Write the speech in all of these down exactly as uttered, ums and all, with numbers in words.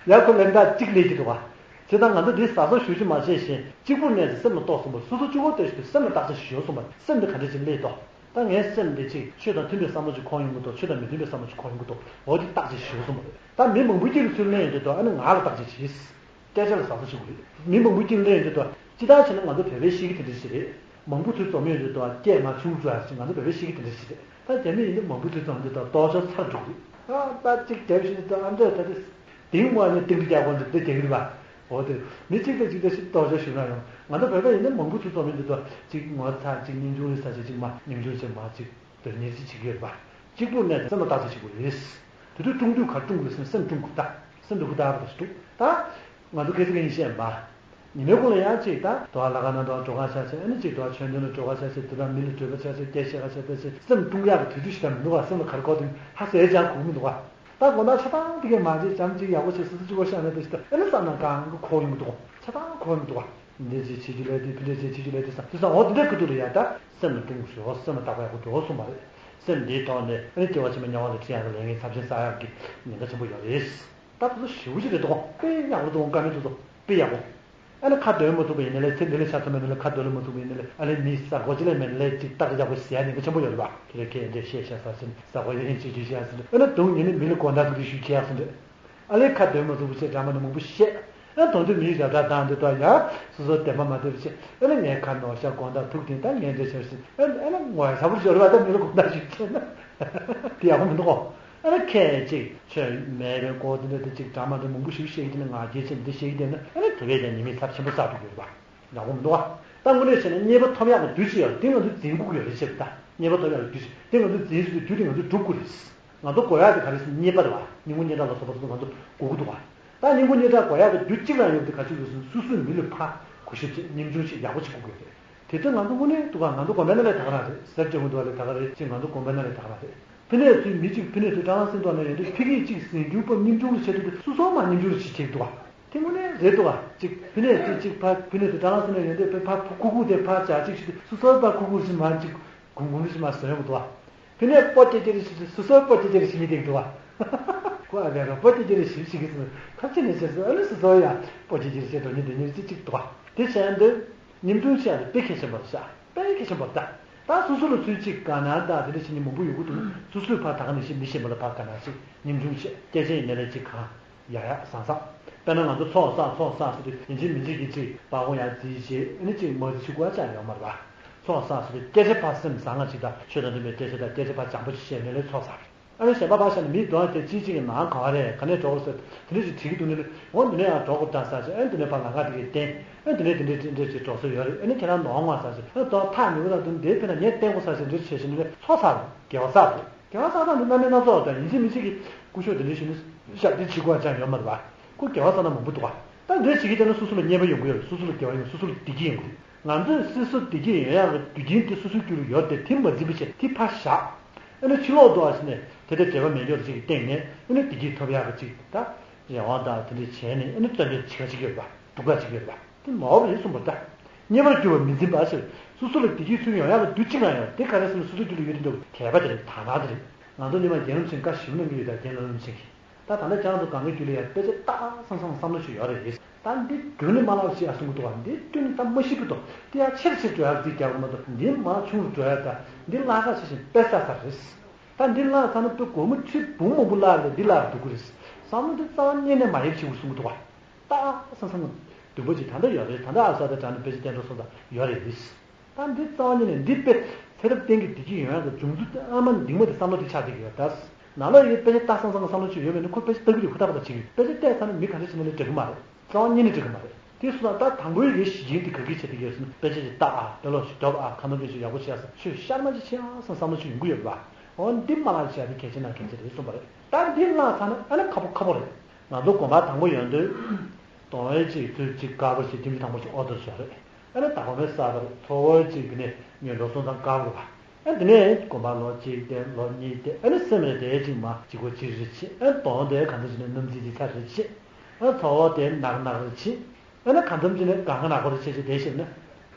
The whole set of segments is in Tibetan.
ཡ་ཁོ་ལན་ད་གཅིག་ལས་ཀྱི་འདུག་བ། བྱས་ཙང་ང་ཚོ་འདི་ཟ་སོགས་ཞུ་རྒྱུ་མ་བྱས་ཤིང་གཅིག་པུར་གནས་ཏེ་སེམས་ལ་རྟོགས་སོང་བ། སོ་སོ་གཅིག་པོ་ལྟོས་ཤིག་སེམས་ལ་བརྟག་དཔྱད་ཞུ་སོང་བ། སེམས་འདི་ག་འདྲ་ཞིག་སླེབས་དོ། ད་ངའི་སེམས་འདི་ཅིག་ཆོས་དང་མཐུན་པའི་བསམ་བློ་ཅིག་འཁོར་ཡོང་གི་འདུག་ཆོས་དང་མི་མཐུན་པའི་བསམ་བློ་ཅིག་འཁོར་ཡོང་གི་འདུག་འོ་འདི་བརྟག་དཔྱད་ཞུ་སོང་བ་རེད། ད་མི་མང་པོའི་དཀྱིལ་ལ་ཚུར་གླེང་ཡོང་དུས་དོ། ཨ་ནི་ང་ལ་བརྟག་དཔྱད་བྱེད། སྐད་ཆ་ལ་ཟ་ས་ཞིག་རེད། མི་མང་པོ་དཀྱིལ་གླེང་དུས་དོ། སྤྱི་བཏང་བྱས་ན་ང་ཚོ་བོད་པའི་གཤིས་ཀ་དེ་འདྲ་ཞིག་རེད། མང་པོ་ཚུར་འཛོམས་ཡོང་དུས་དོ། སྐད་མར་ཆུང་རུ་འགྲོ་ཡ་ཞིག་ང་ཚོ་བོད་པའི་གཤིས་ཀ་དེ་འདྲ་ཞིག་རེད། ད་རྒྱ་མི་ཡིན་ན་མང་པོ་ཚུར་འཛོམས་དུས་དོ། ལྟོ་ཆོག་ཚར་འགྲོ་གི་རེད། ཨ་ད་གཅིག་བསྡད་བཞིན་དུ་ཨ་འདྲ་ད་དེ་དེང་མ་ནས་སྟེང་དུ་རྒྱག་དགོས་འདུག་དེ་རྒྱག་གི་རེད་པ། འོ་དེ་མི་གཅིག་དང་གཅིག་དང་ཞིག་ལྟོ་ཆོག་ཞུ་ན་ཡང་ང་ཚོ་བོད་པ་ཡིན་ན་མང་པོ་ཚུར་འཛོམས་ཡོང་དུས་དོ། གཅིག་ངོ་ཚ་གཅིག་སྙིང་ཆུང་རེད་ཟེར་བྱས། གཅིག་མ་སྙིང་ཆུང་བྱས་མ་གཅིག་དོ་ཉེར་གཅིག་བྱེད་ཀྱི་ཡོད་རེད་པ། གཅིག་པུར་གནས་ཏེ་སེམས་ལ་བརྟག་དཔྱད་བྱེད་དགོས་རེད། དེ་དུས་ཀྲུང་དུས་ག་ཀྲུང་དགོས་སེམས་སེམས་ཀྲུང་དགོས། ད་སེམས་སྡུག་པོ་ད་རུ་ཞིག་འདུག་ད་ང་ཚོ་སྐད་ཆ་ག་ཡིན་བཤད་མ། ཉི་མའི་གུང་ལ་ཡང་གཅིག་ད་དོ་ལ་ཁ་ན་དོ་གྲོགས་ཁ་ཆ་ཆེ། ཨ་ནི་གཅིག་དོ་ཆོས་འདོན་ལ་གྲོགས་ཁ་ཆ་ཆེ། དེ་དང་མི་ལ་གྲོས་ཁ་ཆ་ཆེ། སྐད་བཤད་ཁ་ཆ་ཆེ། སེམས་ཀྲུང་ཡག་གི་དུས་ཚོད་ཞིག་ད་མི་འདུག་བ། སེམས་ལ་ག་རེ་འཁོར་དུས་ཧ་སེ་ཅང་གོ་གི་མི་འདུག་བ། ད་དགོང་དག་ཆ་ཚང་དེ་གས་མ་བྱེད་ཙམ་གཅིག་ཡག་པོ་བྱས་སོ་སོ་གཅིག་པོ་བཤད་ན་དེ་ཞིག་ད་ཨ་ནི་བསམ་ན་གང་གི་འཁོར་ཡོང་གི་འདུག་ཆ་ཚང་འཁོར་ཡོང་གི་འདུག་བ། འདི་འདྲ་ཅིག་བྱེད་རྒྱུ་ལས་དེ་ཕི་འདྲ་ཅིག་བྱེད་རྒྱུ་ལས་དེ་ས་དེ་སང་འོ་དེ་འདྲ་ཁུ་ཐུག་ལ་ཡ་ད་སེམས་ལ་ཀྲུང་ཞོག་སེམས་ལ་བརྟག་པ་ཡག་པོ་འགྲོ་གསུངས་པ་རེད། སེམས་འདིའི་ཐོག་ནས་ཨ་ནི་སྐྱེ་བ་ཕྱི་མ་དམྱལ་བ་ལ་ཁྲིད་ཡག་གི་ལས་ངན་ཚབས་ཆེན་བསགས་ཡག་གི་ཉེན་ཁ་ཆེན་པོ་ཡོད་རེད། ད་དེ་ཚོ་ཞེ་པོ་ཅིག་རེད་འདུག་དཔེ་ཡག་པོ་འདུག་བཀའ་མོལ་དེ་ཚོ་དཔེ་ཡག་པོ། ཨ་ནི་ཁ་འདོན་མ་ཐུབ་པ་ཡིན་ན་ལས་ཚེ་འདི་ལས་ཆ་ཚང་མ་ཡིན་ན་ལས་ཁ་འདོན་མ་ཐུབ་པ་ཡིན་ན་ལས་ཨ་ལས་མི་ས་གོ་ཅི་ལས་མེད་ན་ལས་ཅིག་ཏག་ཏག་ཡག་པོ་ཟེར་ཡག་ཉེན་ཁ་ཆེན་པོ་ཡོད་རེད་པ། དེ་ལས་ཁྱེད་འདྲས་བཤད་བཤད་ས་ཟིན་ས་གོ་ཡ་ཧིན་ཅིག་ཅིག་བཤད་ཟིན་ཨ་ནི་སྡུག་ཉེན་ནི་མི་ལ་དགོང་དག་ཐུག་དེ་ཞུ་ཁྱེད་ཡག་ཟིན་རེད། ཨ་ལས་ཁ་འདོན་མ་ཐུབ་པ་བྱས་འདྲ་མ་ནི་མང་པོ་བཤད། ཨ་དོན་དུ་མིའི་རབ་བསྒྲགས་བཏང་དུས་ད་ཡང་སོ་སོ་བདེན་པ་མ་བདེན་པ་བྱས། ཨ་ནི་ངས་ཁ་ནོར་ཤག་དགོང་དག་ཐུག་དེ་ད་ངས་འདྲ་བྱས་ཟིན་ཨ་ནི་ངོ་ཡ་ཚ་པོ་ཞོར་བ་ད་མི་ལ་དགོང་དག་ཞུ་བྱས་ན་དེ་ཡག་པོ་མི་འདུག་གོ། ཨ་ནི་ཁྱེད་ཅིག་ཆོས་མེད་པའི་སྐོར་དེ་འདྲ་དེ་ཅིག་འདྲ་མ་འདྲ་མང་པོ་ཞིག་བཤད་ཀྱི་དེ་ནི་ང་རྒྱལ་ཆེན་འདི་བཤད་ཀྱི་དེ་ནི་ཨ་ནི་དེ་བས་ཀྱང་ཉེས་དམིགས་ཚབས་ཆེན་པོ་བསགས་འགྲོ་གི་ཡོད་རེད་པ། ཡག་པོ་མི་འདུག་བ། ད་དངོས་གནས་བྱས་ན་རྙེད་པ་ཐོབ་ཡག་གི་དུས་ཅིག་ཡོད་རེད། དེ་ང་ཚོ་འཛིན་དགོས་ཀྱི་ཡོད་རེད་ཅེས་པ། ད་རྙེད་པ་ཐོབ་ཡག་གི་དུས་ཅིག་དེ་ང་ཚོ་འཛིན་ཟེར་དུས་དུས་དེ་ང་ཚོ་སྒྲུབ་དགོས་རེད། ང་ཚོ་དགོས་ཡག་དེ་ག་རེ་ཟེར་ན་རྙེད་པ་རེད་བ། སྙིང་པོ་སྙན་གྲགས་ལ་སོགས་པ་ཚོ་ང་ཚོ་དགོས་ཀྱི་འདུག་བ། ད་སྙིང་པོ་སྙན་གྲགས་དགོས་ཡག་གི་དུས་གཅིག་རང་ཡོད་དེ་ག་ཅིག་ཡོད་ཟེར་ན་སོ་སོའི་མི་ལ་ཕར་གུས་ཞབས་བྱེད། སྙིང་ཆུང་བྱེད། ཡག་པོ་བྱེད་དགོས་ཀྱི་ཡོད་རེད། དེ་ཚོ་ང་ཚོ་དངོས་གནས་འདུག་ག་ང་ཚོ་དགོན་པའི་ནང་ལ་ད་ག་རང་རེད། ཟེར་བྱེད་དགོས་འདུག་བ་ལས་ད་ག་རང་རེད་ཅེས་ང་ཚོ་དགོན་པའི་ནང་ལ་ད་ག་རང་རེད། ཕི་ནས་ཚུར་མི་གཅིག་ཕི་ནས་ཚུར་སྲང་ལམ་སེང་ཐོག་ནས་ཡོང་དུས་ཕི་གིས་གཅིག་ཟིང་ཆུང་པོ་སྙིང་ཆུང་རུ་བྱེད་དུས་སོ་སོ་མ་སྙིང་ཆུང་རུ་བྱེད་བྱེད་འདུག་བ། དེ་དངོས་གནས་རེད་འདུག་བ། གཅིག་ཕི་ནས་ཚུར་གཅིག་ཕར་ཕི་ནས་ཚུར་སྲང་ལམ་སེང་ནས་ཡོང་དུས་ཕི་ཕར་ཁུག་ཁུག་དེ་ཕར་བྱ་གཅིག་བྱེད་དུས་སོ་སོ་ཕར་ཁུག་ཁུག་རུ་བྱེད་མ་གཅིག་གུང་གུང་རུ་བྱེད་མ་ཟེར་ཡོང་གི་འདུག་བ། ཕི་ནས་སྤོ་ཀྱེ་ཀྱེ་རེ་ཞིག་སོ་སོའི་སྤོ་ཀྱེ་ཀྱེ་རེ་ཞིག་ཉིད་དེ་འདུག་བ། ཁོ་ཨ་ལས་རོ་སྤོ་ཀྱེ་ཀྱེ་རེ་ཞིག་ཞིག་གིས་ཁ་ཆེ་ནས་བྱས་སོ། ཨ་ནི་སོ་སོ་ཡང་སྤོ་ཀྱེ་ཀྱེ་རེ་བྱས་འགྲོ་ཉིད་དེ་ཉིད་ཅིག་ཅིག་འདུག་བ། དེ་བྱས་འདི་ཉིན་ཐུང་བཤད་དེ་དཔེ་གལ་ཆེན་པོ་རེད་ཤག་དཔེ་གལ་ཆེན་པོ་རེད་ད། ད་སོ་སོ་ལ་ཚུལ་གཅིག་དགའ་སྣང་དང་དེ་འདྲ་བྱེད་མཁན་མང་པོ་ཡོད་ཀྱི་འདུག་སོ་སོས་ཕར་ད་ག་ནང་བཞིན་མི་གཞན་པ་ལ་ཕར་དགའ་སྣང་བྱེད། ཉིན་ཐུང་བྱེད། སྐད་ཆ་ཡིན་ནའི་ལས་གཅིག་གང་། ཡག་ཡག་བཟང་བཟང་། དཔེར་ན་ང་ཚོ་ཚོགས་བསགས་ཚོགས་བསགས་ཟེར་དུས་ཡིན་གཅིག་མིན་གཅིག་གིས་གཅིག་པགས་ཀོ་ཡར་བརྫིས་བྱས་ཨ་ནི་གཅིག་མ་བརྫིས་ཤིག་དགོས་ཡ་ཅང་ཡོད་མ་རེད་པ། ཚོགས་བསགས་ཟེར་དུས་སྐད་ཆ་ཕར་སེམས་བཟང་ང་ཅིག་དང་ཆོས་དང་མཐུན་པའི་སྐད་ཆ་དང་སྐད་ཆ་ཕར་བྱམས་པོ་ཅིག་བཤད་ནས་ལས་ཚོགས་བསགས་རེད། ཨ་ནི་གཞན་པ་ཕར་བཞག་ནས་མིའི་གདོང་དེ་ཅིག་ཅིག་གི་ནང་ག་བ་རེད། ག་ནས་འགྲོ་དགོས་ཟེར་དེ་འདྲ་ཞིག་དྲི་གི་འདུག་ནི་ལས་འོ་འདི་ནས་ཡང་འགྲོ་དགོས་འདྲ་ཟེར་བྱས་ཨ་ནི་འདི་ནས་ཕར་ལམ་ཁ་དེ་གས་བསྟན་ཨ་ནི་འདི་ནས་དེ་འདྲས་དེ་འདྲས་ཅིག་འགྲོ་ས་ཡོད་རེད། ཨ་ནི་ཁྱེད་རང་ནོར་ང་ཟེར་བྱས་ཨ་ནི་དོ་ཐག་ཉེ་བོ་ལ་དུ་འདིའི་ཕན་ན་ངས་བསྟན་དགོས་ཟེར་བྱས་འདི་འདྲས་བྱས་བྱས་ནས་ཚོགས་བསགས་རེད། དགེ་བ་བསགས་རེད། དགེ་བ་བསགས་སྟངས་འདི་རྣམ་པ་སྣ་ཚོགས་དང་ཡིན་གཅིག་མིན་གཅིག་གིས་སྐུ་ཞབས་དེ་འདྲ་ཞིག་ནི་ཞབས་འདེགས་བྱེད་དགོས་ཅང་ཡོད་མ་རེད་པ། ཁོ་དགེ་བ་བསགས་ན་མང་པོ་འདུག་པ། ད་འདི་བྱེད་ཀྱི་བསྡད་ན་སོ་སོ་ལ་རྙེད་པ་ཡོང་གི་ཡོད་རེད། སོ་སོ་ལ་དགེ་བ་ཡོང་སོ་སོ་ལ་བདེ་སྐྱིད་ཡོང་གི་རེད། ང་ཚོས་སོ་སོ་བདེ་སྐྱིད་ཡོང་ཡག་གི་རྒྱུ་རྐྱེན་དེ་སོ་སོའི་རྒྱུད་ལ་ཡོད་དེ་དེ་མ་འཛིན་པ་བྱས་དེ་ཕར་བཞག་ཨ་ནི་ཕྱི་ལོགས་དུ་ཨ་ཟེར་ནས་དེ་ལྟར་འབྲེལ་བ་མེད་མཁན་ཅིག་གི་སྟེང་ནས་ཨ་ནི་བདེ་སྐྱིད་ཐོབ་ཡག་གི་ཅིག་ད་རེ་བ་དང་དེ་འདྲ་བྱས་ནས་ཨ་ནི་བཙན་བྱོལ་བྱེད་ཀ་ཅིག་ཡོད་པ་སྡུག་ག་ཅིག་ཡོད་པ། དེ་མ་འོངས་པ་རེད་གསུངས་པ་རེད་ད། རྙེད་པར་གྱུར་པ་མི་འཛིན་པ་ཞེས་སོ་སོ་ལ་བདེ་སྐྱིད་ཚུར་ཡོང་ཡག་གི་དུས་གཅིག་རང་ཡོད་དེ་ག་རེ་ཟེར་ན་སོ་སོའི་རྒྱུད་ལ་ཡོད་དེ་འདྲ་བོ་དད་པ་དེ་རེད། དག་སྣང་དེ་རེད། ང་ཚོ་སྔོན་མ་རྒན་ལམ་སེང་བཀའ་ཞིབ་གནང་གི་ཡོད་ད། རྒན་ལམ་སེང་གིས་ད་ད་ལྟ་ཁྱེད་རང་ཚོ་གང་གི་རྒྱུད་ལ་ཡང་དཔེ་ཆ་ཏག་ཏག་བསམ་བསམ་བསམ་བློ་ཞིག་ཡོད་རེད། ད་འདི་སྒྲུང་ནི་མ་ལབ་ཞེས་ཨ་གསུང་གི་འདུག་བ། འདི་སྒྲུང་ནི་ད་མ་ཤེས་པ་འདུག་དེ་ཡང་ཆེར་ཆེར་འགྲོ་ཡག་འདི་རྒྱག་གི་མ་གཏོགས་འདི་མར་ཆུང་རུ་འགྲོ་ཡག་ད་འདི་བརླག་ས་ཆེ་ཞིང་དཔེ་ས་ས་རེད། ད་འདི་བརླག་ཚར་ན་དཔེ་སྒོར་མོ་ཁྲི་འབུམ་མང་པོ་བརླག་ལས་འདི་བརླག་སྡུག་གི་རེད། བསམ་བློ་འདི་རྩ་བ་ཉིད་ནས་མ་ཡེབ་ཞིག་གསུང་གི་འདུག་བ། ཏག་བསམ་བསམ་འདུན་པ་ཅིག་ད་ལྟ་ཡོད་རེད། ད་ལྟ་ཨ་ས་དེ་དྲ་ནས་དཔེ་ཆ་བསྟན་འགྲོ་སོང་ཙང་ཡོད་རེད། ད་འདི་རྩ་བ་ཉིད་ནས་འདི་དཔེ་ཚེ་རབས་གཏན་གྱི་བདེ་སྐྱིད་ཡོང་ཡག་གི་འབྱུང་ཚུལ་དེ་ཨ་མ་འདིང་མ་དེ་བསམ་བློ་དེ་ཆགས་བསྡད་ཀྱི་ཡོད་ད། ནང་ལོགས་ཡི་དཔེ་ཆ་ལྟ་སང་སང་བསམ་བློ་ཅིག་ཡོད་མེད་ནི་ཁོ་དཔེ་ཆ་ལྟ་གི་རེད། ཧུར་ཐག་པ་ཐག་བྱེད་ཀྱི་ཡོད། དཔེ་ཆ་བལྟས་ཚར་ན་མི་ག་འདྲ་བྱེད་ན་ལས་འགྲིག་གི་མ་རེད། རྩ་བ་ཉིད་ནས་འགྲིག་གི་མ་རེད། དེ་སོང་ཙང་ད་དང་པོའི་རེ་ཞིག་ཡིན་དེ་ག་གི་བྱེད་དེ་ཡོད་ཟེར་ན་དཔེ་ཆ་ཅིག་ལྟ་ཨ་དཔེ་ཀློག་ཅིག་རྒྱོབ་ཨ་ཁ་འདོན་དཔེ་ཆ་ཡག་པོ་བྱས་ས་ཆོས་ཤར་མ་ཅིག་བྱས་ཨ་སང་བསམ་བློ་ཅིག་ཡོང་གི་ཡོད་རེད་པ། འོ་འདི་མ་ལག་བྱས་དེ་གལ་ཆེ་ན་གལ་ཆེ་རེད་གསུངས་པ་རེད། ད་འདི་བརླག་ཚར་ན་ཨ་ནི་ཁག་པོ་ཁག་པོ་རེད། ང་ཚོ་དགོན་པ་དང་པོ་ཡོང་དུས། དང་པོའི་གཅིག་ཚུལ་གཅིག་དཀར་པོ་ཞིག་ཁྱིམ་གྱི་དང་པོ་ཞིག་ཨོ་ཏོ་ཞོག་རེད། ཨ་ནི་ད་དགོན་པའི་ས་དར་ཚོ་བོའི་གཅིག་དེ་ནས་ཉོན་འགྲོ་སོང་ཙང་དཀར་པོ་རེད་པ། ཨ་དེ་ནས་དགོན་པ་ལོ་གཅིག་བསྡད་ལོ་གཉིས་བསྡད་ཨ་ནི་སེམས་རེ་བསྡད་གཅིག་མ་གཅིག་པོ་གཅིག་རེ་ཆེ། ཨ་ནི་དོང་དེ་གང་འཚམ་ཞིག་ནས་སྣུམ་རྩི་རྩི་ཚ་རེ་ཆེ། ཨ་ནི་ཚོ་བོ་དེ་ནག་ནག་རེ་ཆེ། ཨ་ནི་གང་འཚམ་ཞིག་ནས་གང་ག་ནག་པོ་རེ་ཆེ་ཆེ་བསྡད་ཤེར་ན།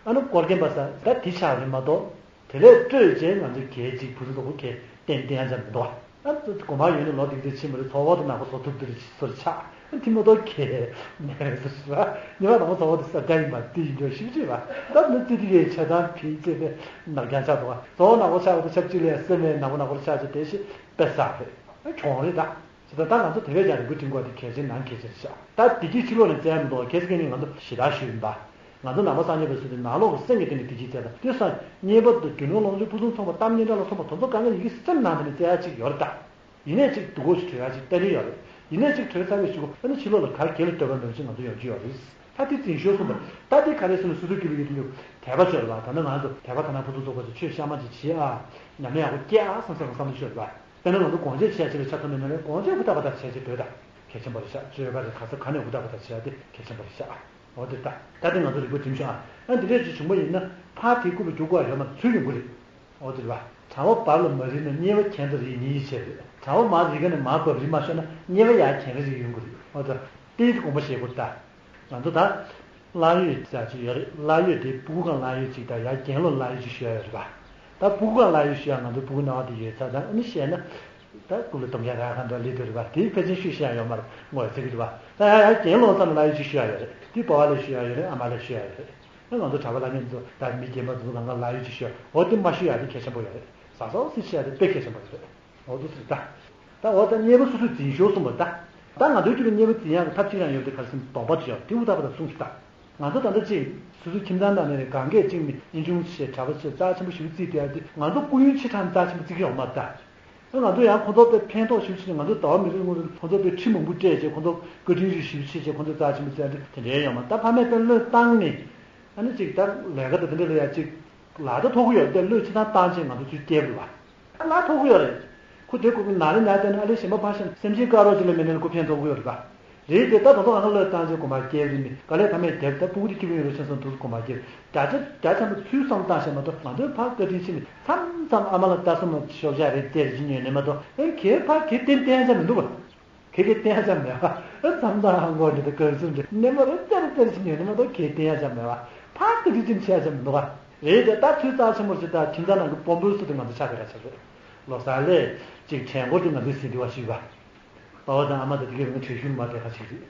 ཨ་ནི་སྐོར་རྒན་པ་ས་ད་དེ་ཆགས་རེད་མ་གཏོགས། དེ་ལས་སྤྲོས་བཅས་ང་ཚོས་གལ་ཅིག་བུ་ཚ་དོག་པོ་གལ་གཏན་གཏན་ཡང་ཆ་མི་འདུག་བ། ཨ་ཙི་ཙི་གོ་མ་ཡོད་ནི་ལོ་དེ་ཙི་ཕྱིན་པ་རེད། ཚོ་བོ་དེ་ནག་པོ་བཟོ་ཐུབ་དེ་རེད་སོ་རེ་ཆགས། ཐིམ་མ་གཏོགས་གས་མེད་རེད་ཟེར་ཞུ་བ། ཉི་མ་དང་པོ་ཚོགས་པ་དེ་ས་སྐྱ་ཡིན་པ་དེ་ཡིན་འགྲོ་ཤིག་ཅེས་པ། ད་ནི་ཙི་ཏི་གའི་ཆ་ཚང་ཕིན་ཅེས་པའི་ནག་རྐྱང་ཆགས་འདུག་བ། ཚོགས་པ་ནག་པོ་ཆགས་པ་དང་ཆབས་ཅིག་ལས་སེམས་མེད་ནག་པོ་ནག་པོར་ཆགས་ཅེས་དེ་ཞིག་དཔེ་བསགས་རེད། གྱོང་རེད་ད། ཅི་ད་ལྟ་ང་ཚོ་དེ་བས་ཀྱང་རིག་པ་སྒྲིམ་དགོས་དེ་གལ་ཆེན་ནང་གལ་ཆེན་རེད་ཤག་ད་བདེ་སྐྱིད་ཕྱི་ལོགས་ནས་བཙལ་ཡ་མི་འདུག་ཁ་སང་ངས་ང་ཚོ་ཞེ་དྲག་ཞུས་ཡིན་པ། ང་ཚོ་ནང་པ་སངས་རྒྱས་པའི་ཚུལ་དེ་ནང་ལོགས་ཀྱི་སེམས་ཀྱི་སྟེང་ནས་བདེ་སྐྱིད་བཙལ་དང་དེ་སང་ཉེས་པ་དང་རྒྱུ་ནོར་ལོངས་སྤྱོད་ཕུན་སུམ་ཚོགས་པ་གཏམ་སྙན་གྲགས་ལ་སོགས་པ་དེ་ཚོ་གང་ག་ཡི་གེ་སེམས་ནང་དེ་ནས་བཙལ་ཡ་ཅིག་ཡོད་རེད་ད། ཡིན་ནའི་ཅིག་སྡུག་གོ་ཞིག་གྲོལ་ཡ་ཅིག་ལྟ་ནི་ཡོད་རེད། ཡིན་ནའི་ཅིག་གྲོལ་ཚར་བའི་གཞུག་གུ་ཨ་ནི་ཕྱི་ལོགས་ལ་ག་གེ་ལ་ལྟོས་པ་མེད་པ་ཅིག་ང་ཚོ་ཡོང་གི་ཡོད་རེད། ད་དེ་འཛིན་ཤོར་སོང་བ། ད་དེ་ག་རེ་ཟེར་ན་སོ་སོའི་སྐྱེ་བོ་ཡོད་དུས་དད་པ་ཆོས་རེད་བ། ད་ནི་ང་ཚོ་དད་པ་དག་སྣང་ཕུན་སུམ་ཚོགས་པ་ཅིག་ཆོས་གཤའ་མ་ཅིག་བྱེད་ཨ། ཉམས་ལེན་ཡག་པོ་སྐྱེ་ཨ་བསམ་བསམ་བསམ་བློ་ཤོར་བ། དཔེར་ན་ང་ཚོ་སྒོམ་ཆེན་བྱེད་ཡ་ཅིག་ལ་ཆ་མཚོན་ནས་ན་ལས་སྒོམ་ཆེན་ཧུར་ཐག་པ་ཐག་བྱས་ཅིག་འདོད་ད། གལ་ཆེན་པོ་རེད་ཤག་སྤྱོད་པ་རེད་ག་ས་ག་ནས་ཧུར་ཐག་པ་ཐག་བྱེད་ཡ་དེ་གལ་ཆེན་པོ་རེད་ཤག་འོ་དེ་ད། ད་དེ་ང་ཚོ་རིག་པ་སྒྲིམ་ཤོག་ཨ། ཨ་འདི་འདྲས་ཅིག་བྱུང་བ་ཡིན་ན་ཕར་དེ་སྐུད་པ་རྒྱུག་དགོས་ཡ་ཡོད་མ་རེད། ཚུར་ཡོང་གི་རེད། འོ་དེ་རེད་བ། གྲང་བ་བར་ལ་མ་རིལ་ན་མཉེ་བ་གྱེན་དུ་རིལ་ཉེན་ཡིད་ཆེས་རེད། གྲང་བ་མར་རིལ་ག་ནས་མར་བབས་རིལ་མ་ཤོར་ན་མཉེ་བ་ཡར་གྱེན་རིལ་རིལ་ཡོང་གི་རེད། འོ་ད། དེའི་དགོངས་པ་བཞེས་དགོས་ད། ང་ཚོ་ད། གླ་ཡོད་ཟེར་ཅིག་ཡོད་རེད། གླ་ཡོད་དེ་སྤུ་གུ་སྒང་གླ་ཡོད་ཅིག་དང་ཡར་གྱེན་ལོགས་གླ་ཡོད་ཅིག་ཞུ་ཡ་ཡོད་རེད་བ། ད་སྤུ་གུ་སྒང་གླ་ཡོད་ཞུ་ཡ་ང་ཚོ་སྤུ་གུ་སྣང་བ་དེ་ཡོད་ཚར་ད་ཨ་ནི་བཤད་ན། ད་སྐུ་ལ་སྡོམ་རྒྱག་རག་ག་འདྲ་སླེབས་དུས་རེད་བ། དེ་ཕལ་ཆེར་ཤོད་ཤེས་ཡ་ཡོད་མ་རེད་ངོ་ཚ་གི་རེད་བ། ད་ཡར་ཡར་གྱེན་ལོགས་ཙམ་གླ་ཡོད་ཅིག་ཞུ་ཡ་ཡོད་རེད། དེ་པ་ཕ་ལ་ཞུ་ཡ་ཡོད་རེད། ཨ་མ་ལ་ཞུ་ཡ་ཡོད་རེད། ཨ་ང་ཚོ་གྲྭ་པ་བླ་མ་ཚོ་ད་མི་རྒན་པ་ཚོ་སྒང་ག་གླ་ཡོད་ཅིག་ཞུ་ཡ་འོ་དེ་མ་ཞུ་ཡ་དེ་གལ་ཆེན་པོ་ཡོད་རེད། ཟ་ཟོ་སི་ཞུ་ཡ་དེ་དཔེ་གལ་ཆེན་པོ་ཡོད་རེད། འོ་དེ་ཟེར་ད། ད་འོ་ད་མཉེས་པ་སོ་སོས་འཛིན་ཤོར་སོང་བ་ད། ད་ང་ཚོའི་རྒྱུད་ལ་མཉེས་པ་འཛིན་ཡག་གི་ཐབས་གཅིག་རང་ཡོད་དེ་ག་རེ་ཟེར་ན་སྡོམ་པ་དེ་ཡོད་དེ་ཧུར་ཐག་པ་དང་སྲུང་ཞིག་ད། ང་ཚོ་ད་ལྟ་ཅིག་སོ་སོའི་ཁྱིམ་ཚང་ནང་ནས་གང་གས་གཅིག་ནི་ཨེ་ཆུང་ཆེ་གྲྭ་པ་ཆེ་རྩ་ཆེན་པོ་ཞིག་བརྩིས་བསྡད་ཡ་དེ་ང་ཚོ་སྐུ་ཡོན་ཆེ་དྲགས་ནས་རྩ་ཆེན་པོ་བརྩི་གི་ཡོད་མ་རེད་ད། ཨ་ང་ཚོ་ཡང་ཁོ་ཚོ་དཔེ་ཕན་ཐོགས་ཞིག་བྱས་ནས་ང་ཚོ་ཟླ་བ་མི་རེ་ངོ་རེ་ཁོ་ཚོ་དཔེ་ཁྲི་མང་པོ་སྤྲད་བྱས་ཁོ་ཚོ་བཀའ་དྲིན་རེ་ཞིག་བྱས་བྱས་ཁོ་ཚོ་རྩ་ཆེན་པོ་བརྩི་ཡ་དེ་དེ་འདྲའི་ཡོད་མ་རེད་ད། ཕ་མས་དཔེ་བློས་བཏང་ནས་ཨ་ནི་ཅིག་ད་ལས་ཀ་དང་དེ་འདྲ་ལ་ཡ་ཅིག་ལག་བརྡ་ཐོགས་ཀྱི་ཡོད་རེད་དེ་བློས་ཆེ་ཐང་བཏང་བྱས་ང་ཚོ་ཚུར་སྐྱེལ་དགོས་པ། ལ་ཐོག་གི་ཡོད་རེད། ཁོ་དེ་ཁོ་གི་ན་རེ་ན་དེ་ནི་ཨ་ལེ་གཞན་པ་ཕར་ཞིག་སེམས་ཅན་དཀར་རོ་ཅིག་ལ་མེད་ན་ཁོ་ཕན་ཐོགས་གི་ཡོད་རེད་པ། རེད་དེ་ད་དོ་དོ་ང་ལ་བཏང་ཆེ་གོ་མ་སྐྱེལ་རེད་ནི་ག་ལས་ཕ་མས་དེབ་ད་སྤུ་གུ་དེ་སྐྱིད་པོ་ཡོད་རེད་ཤེས་སོང་དུས་གོ་མ་སྐྱེལ། བརྒྱ་ཆ་བརྒྱ་ཆ་མ་ཚུལ་བསམ་བཏང་ཤེས་མ་གཏོགས་ང་ཚོའི་ཕར་བཀའ་དྲིན་ཆེ་ནི་མཚམས་མཚམས་ཨ་མ་ལ་ལྟ་སོང་མ་ཤོག་བྱ་རེད་དེ་རེད་ཅི་ཉོས་ནི་མ་གཏོགས་ཨེ་གེ་ཕར་གེ་བསྟན་བསྟན་ཡ་ཆ་མི་འདུག་ག་གེ་གེ་བསྟན་ཡ་ཆ་མེད་པ། ཨེ་མཚམས་མཚམས་ཧང་གོ་འདི་ད་ག་སུ་འདི་ནི་མ་རེད་དེ་རེད་དེ་རེད་ཅི་ཉོས་ནི་མ་གཏོགས་གེ་བསྟན་ཡ་ཆ་མེད་པ། ཕར་བཀའ་དྲིན་ཆེ་ཡ་ཆ་མི་འདུག་ག་རེད་དེ་ད་ཚོད་རྩ་ཆེན་པོར་ཅིག་ད་ཁྱིམ་ཚང་ནང་གི་དཔོན་པོའི་སུ་དེ་ང་ཚོ་ཆགས་པའི་ཁ་ཆགས་རེད། ལོ་གསར་ལས་ཅིག་དྲན་སྐོར་དེ་ང་ཚོའི་ཟིན་དེ་བ་ཞིག་པ། པ་ཕ་དང་ཨ་མ་དང་དེ་གའི་རིང་བྲེལ་ཞུ་མ་དེ་ཁ་ཅིག་རེད།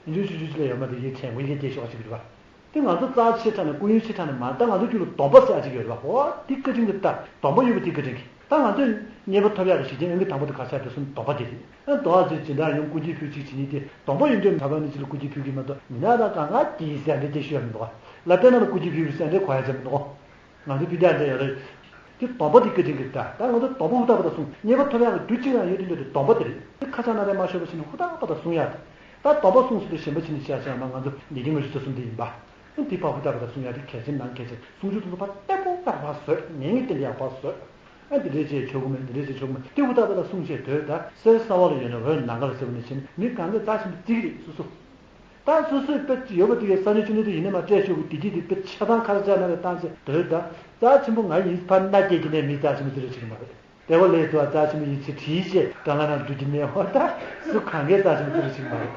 ཨིན་ཇུ་ཆུ་ཆུ་ཅི་ལ་ཡོད་མ་དེ་ཡིན་དྲན་སྐོར་ཡིན་གྱི་སྐྱེ་ཤོག་ཁ་ཅིག་རེད་པ། དེ་ང་ཚོ་རྩ་ཆེ་དྲགས་ནས་སྐུ་ཡོན་ཆེ་དྲགས་ནས་མ་ད་ང་ཚོ་རྒྱུད་ལ་སྡོམ་པ་ཟེར་ཡ་ཅིག་ཡོད་རེད་པ། ཨོ་དེ་བཀའ་དྲིན་གྱི་ད་སྡོམ་པ་ཡོད་པ་དེ་བཀའ་དྲིན་གྱི་ད་ང་ཚོས་མཉེས་པ་ཐོབ་ཡག་གི་གཞི་རྐྱེན་ཨང་ཀི་དང་པོ་དེ་ག་ཆགས་དེ་སོང་སྡོམ་པ་དེ་རེད། ཨ་སྡོམ་པ་ཚོས་ཇི་འདྲ་ཡོང་སྐུ་མཁྱེན་ཕུལ་གཅིག་བྱེད་ཉིན་དེ་སྡོམ་པ་ཡོད་འདོད་མེད་པ་ནི་ཅི་ལ་སྐུ་མཁྱེན་ཕུལ་གྱི་མ་གཏོགས་མི་ན་ད་གང་ག་གིས་ཟེར་འདྲ་སྐྱེ་ཤོད་ཡ་མི་འདུག་ག་ལ་བལྟས་ན་ལ་སྐུ་མཁྱེན་ཕུལ་བའི་སེམས་ཁྲལ་གོ་ཡ་ཅན་མི་འདུག་ང་ཚོ་སྤུན་ཀྱག་འདྲ་ཡོད་རེད། དེ་སྡོམ་པ་དེ་བཀའ་དྲིན་གྱི་ད་ད་ང་ཚོ་སྡོམ་པ་ཧུར་ཐག་པ་དང་སྲུང་། མཉེས་པ་ཐོབ་ཡག་གི་རྒྱུ་གཅིག་རང་ཡོད་དེ་འདོད་དེ་སྡོམ་པ་དེ་རེད། དེ་ཁ་ཆག་ན་རེ་མ་ཤོར་བ་བྱས་ནས་ཧུར་ཐག་པ་དང་སྲུང་ཡ་དེ། ད་སྡོམ་པ་སྲུང་ཟེར་དུས་གཞན་པ་ཕྱི་ནས་བཤད་བྱས་ཡང་མ་ང་ཚོ་ཉིས་བརྒྱ་ལྔ་བཅུ་རྩ་གསུམ་དེ་ཡིན་པ། དེ་ཕར་ཧུར་ཐག་པ་དང་སྲུང་ཡ་དེ་གལ་ཆེན་ནང་གལ་ཆེན། སྲུང་རྒྱུ་དེ་ཚོ་ཕར་བརྟན་པོ་ཕར་ཕར་བཟོས། ངས་ངས་དེ་འདྲ་ཡག་པོ་བཟོས། ཨ་འདི་འདྲས་བྱས་ཆོག་གི་མེད། འདི་འདྲས་བྱས་ཆོག་གི་མེད། དེ་ཧུར་ཐག་པ་དང་སྲུང་བྱས་སྡོད་ད། གསེར་ས་འོག་ལ་ཡོད་ན་འོད་ནམ་མཁའ་ལ་གསལ་བ་ནས་བྱས་ནས་མི་གང་གས་རྩ་ཆེན་པོ་བརྩི་གི་རེད་སོ་སོ། ད་སོ་སོས་དཔེ་ཡོད་པ་དེ་གའི་ས་ཆ་ཆུང་ཆུང་དེ་ཡིན་ན་མ་སྤྲད་ཆོག་གི་བདེ་སྐྱིད་དེ་དཔེ་ཆ་ཚང་ཁ་ར་ཅག་ན་རེ་བཏང་བྱས་སྡོད་ད། རྩ་ཆེན་པོ་ང་ཡིན་ཕར་མནའ་སྐྱེལ་གྱི་ནས་མི་རྩ་ཆེན་པོ་དེ་རེ་བྱེད་ཀྱི་མ་རེད། དེ་བ་ལས་དུ་བ་རྩ་ཆེན་པོ་ཡིན་ཚེ་བྲིས་བྱས་དྲ་ལམ་ནང་འགྲོ་གི་མེད་འོ་ད། སུ་གང་གས་རྩ་ཆེན་པོ་དེ་རེ་བྱེད་ཀྱི་མ་རེད།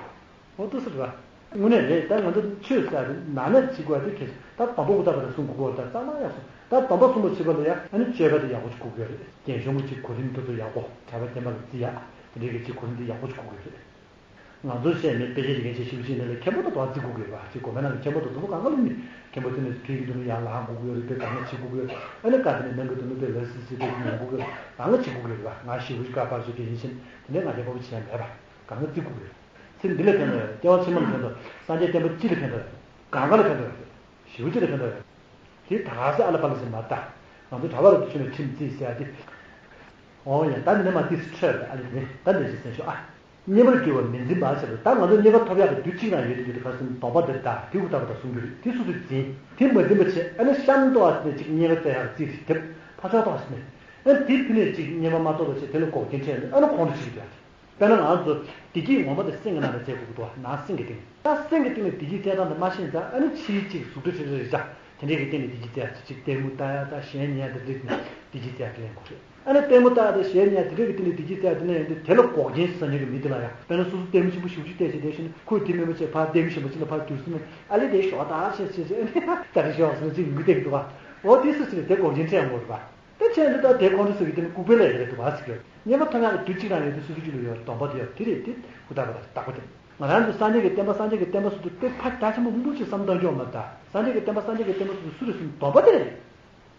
འོ་དུ་སུ་རེད་བ། དངོས་གནས་རེད། ད་ང་ཚོ་ཆོས་ཟེར་ཡ་དེ་ནང་ནས་བྱེད་དགོས་ཡ་དེ་གལ་ཆེ། ད་སྡོམ་པ་ཧུར་ཐག་པ་དང་སྲུང་དགོས་ཀྱི་ཡོད་རེད། ད་གཙང་མ་ཡག་སོང་། ད་སྡོམ་པ་སྲུང་བ་བྱེད་པ་ལ་ཡ་ཨ་ནི་སྤྱོད་པ་དེ་ཡག་པོ་ཅིག་དགོས་ཀྱི་ཡོད་རེད། རྒན་གཞོན་གྱི་ཅིག་གོ་རིམ་དེ་ཚོ་ཡག་པོ། གྲྭ་པ་རྒན་པ་ལ་བརྩི་ཡ་དེ་འདྲའི་གི་ཅིག་གོ་རིམ་དེ་ཡག་པོ་ཅིག་དགོས་ཀྱི་ཡོད་རེད། ང་ཚོ་བཤད་མེད་དཔེ་ཆ་ཡི་གེ་ཆེ་ཞིབ་ཅིག་ནས་ལ་མཁན་པོ་དང་དོག་རྩིས་དགོས་ཀྱི་ཡོད་རེད་བ། ཅིག་གོ་མེད་ན་མཁན་པོ་དང་དོག་པོ་གང་ག་ལ་ནི་མཁན་པོ་དེ་ནས་དུས་ཀྱི་དུས་ནས་ཡར་ལངས་དགོས་ཀྱི་ཡོད་རེད། དཔེ་གང་ག་བྱེད་དགོས་ཀྱི་ཡོད་རེད། ཨ་ནི་བཀའ་དེ་ནས་ནང་གི་དུས་ནས་དཔེ་ལ་སི་སི་དེ་ཉན་དགོས་ཀྱི་ཡོད་རེད། གང་ག་བྱེད་དགོས་ཀྱི་ཡོད་རེད་བ། ང་ཞེ་པོ་ཅིག་བཀའ་ཕར་ཞུ་གི་ཡིན་ཕྱིན་དེ་ནས་ང་རྒྱལ་པོ་བྱེད་ཡ་མེད་པ། གང་ག་བརྩི་དགོས་ཀྱི་ཡོད་རེད། ཚེ་འདི་ལ་ཕན་ཐོགས་ཡོད་རེད། སྐྱེ་བ་ཕྱི་མ་ལ་ཕན་ཐོགས། སངས་རྒྱས་བསྟན་པ་སྤྱི་ལ་ཕན་ཐོགས་ཡོད་རེད། གང་ག་ལ་ཕན་ཐོགས་ཡོད་རེད། ཞེ་པོ་ཅིག་ལ་ཕན་ཐོགས་ཡོད་རེད། དེ་ད་ག་སེ་ཨ་ལ་པ་ལ་ཟེར་མ་ད། ང་ཚོ་གྲྭ་པ་རུ་དུ་ཆུ་ནས་ཁྲིམས་བརྩིས་ཟེར་ཡ་དེ། འོ་ཡ་ད་ནི་མ་ཏིས་ཁྲོད་ཨ་ལི་ནི་ད་འདི་ཞིག་སེམས་ཤོག་ཨ། མཉེས་པར་གྱུར་པ་མི་འཛིན་པ་ཟེར་བ་ད་ང་ཚོ་མཉེས་པ་ཐོབ་ཡག་གི་རྒྱུ་གཅིག་རང་ཡོད་དེ་འདོད་དེ་ག་སེ་སྡོམ་པ་འདི་ད་དེ་ཧུར་ཐག་པ་དང་སྲུང་རྒྱུ་རེད། དེ་སོ་སོས་འཛིན། དེ་མ་འཛིན་པ་བྱས་ཨ་ནི་གཤམ་ཏོག་ཨ་ནི་ཅིག་མཉེས་པ་བཙལ་ཡག་རྩིས་རེད་དེ་ཕ་ཕྱོགས་ཏོག་ཨ་ནི། ཨ་ནི་དེ་ཕི་ནས་ཅིག་མཉེས་པ་མ་ཐོབ་པ་བྱས་དེ་ལ་འགོག་རྐྱེན་འཕྲད་ནས་ཨ་ནི་ཁོང་ཁྲོ་ཞིག་རྒྱག་དཔེར་ན་ང་ཚོ་བདེ་སྐྱིད་ངོ་མ་དེ་སེམས་ཀྱི་ནང་ནས་བཙལ་དགོས་ཀྱི་འདུག་བ། ནང་སེམས་ཀྱི་སྟེང་ནས། ད་སེམས་ཀྱི་སྟེང་ནས་བདེ་སྐྱིད་བཙལ་སྟངས་དེ་མ་ཤེས་ཙང་ཨ་ནི་ཕྱིའི་ཅིག་གཟུགས་སྒྲ་ཁྲི་ཁྲི་རེ་བཞག་དེ་འདྲས་ཀྱི་སྟེང་ནས་བདེ་སྐྱིད་བཙལ་ཅིག་ཅིག་ལྟད་མོ་ལྟ་ཡ་ད་གཞས་ཉན་ཡ་དེ་འདྲས་ནས་བདེ་སྐྱིད་བཙལ་དེ་ལེན་དགོས་རེད། ཨ་ནི་ལྟད་མོ་ལྟ་ཡ་ད་གཞས་ཉན་ཡ་དེ་འདྲས་ཀྱི་སྟེང་ནས་བདེ་སྐྱིད་བཙལ་དེ་ལེན་ཡོང་དུས་དེ་ལ་འགོག་རྐྱེན་ཟ་ཉེན་གྱི་མི་དེ་ལ་ཡ་དཔེར་ན་སོ་སོ་ལྟད་མོ་ཆེན་པོ་ཞེ་པོ་ཅིག་བལྟས་བྱས་བསྡད་ཤེ་ན་ཁོས་དེ་མེད་པ་བྱས་ཕར་ལྟད་མོ་གཞན་པ་ཅིག་ལ་ཕར་བསྒྱུར་སོང་ན་ཨ་ལེ་དེ་ཞོག་ད་རེ་ཞོག་ཟེར་ཅིག་ཡོང་གི་བསྡད་ཀྱི་འདུག་ག་འོ་དེ་སུ་ཟེར་ནས་དེ་འགོག་རྐྱེན་འཕྲད་ཡོང་གི་རེད་པ། དེ་བྱས་ན་ད་དེ་ཁོང་ཚོ་ཟེར་གི་དེ་ནི་ལྐུགས་པའི་ལས་ཀ་རེད་འདུག་བ་ཟེར་གི། མཉེས་པ་ཐོབ་ཡག་གི་དུས་གཅིག་རང་ཡོད་དུས་སོ་སོའི་རྒྱུད་ལ་ཡོད་སྡོམ་པ་དེ་ཡོད་དེ་རེད་དེ་ཧུར་ཐག་པ་དང་རྟག་པ་དེ། ང་རང་ཚོ་སངས་རྒྱས་ཀྱི་བསྟན་པ་སངས་རྒྱས་ཀྱི་བསྟན་པ་ཟེར་དུས་དཔེ་ཕར་རྒྱ་ཆེན་པོ་མང་པོ་ཅིག་བསམ་བཏང་རྒྱུ་མ་རེད་ད། སངས་རྒྱས་ཀྱི་བསྟན་པ་སངས་རྒྱས་ཀྱི་བསྟན་པ་ཟེར་དུས་སུ་རེད་ཟེར་ན་སྡོམ་པ་དེ་རེད།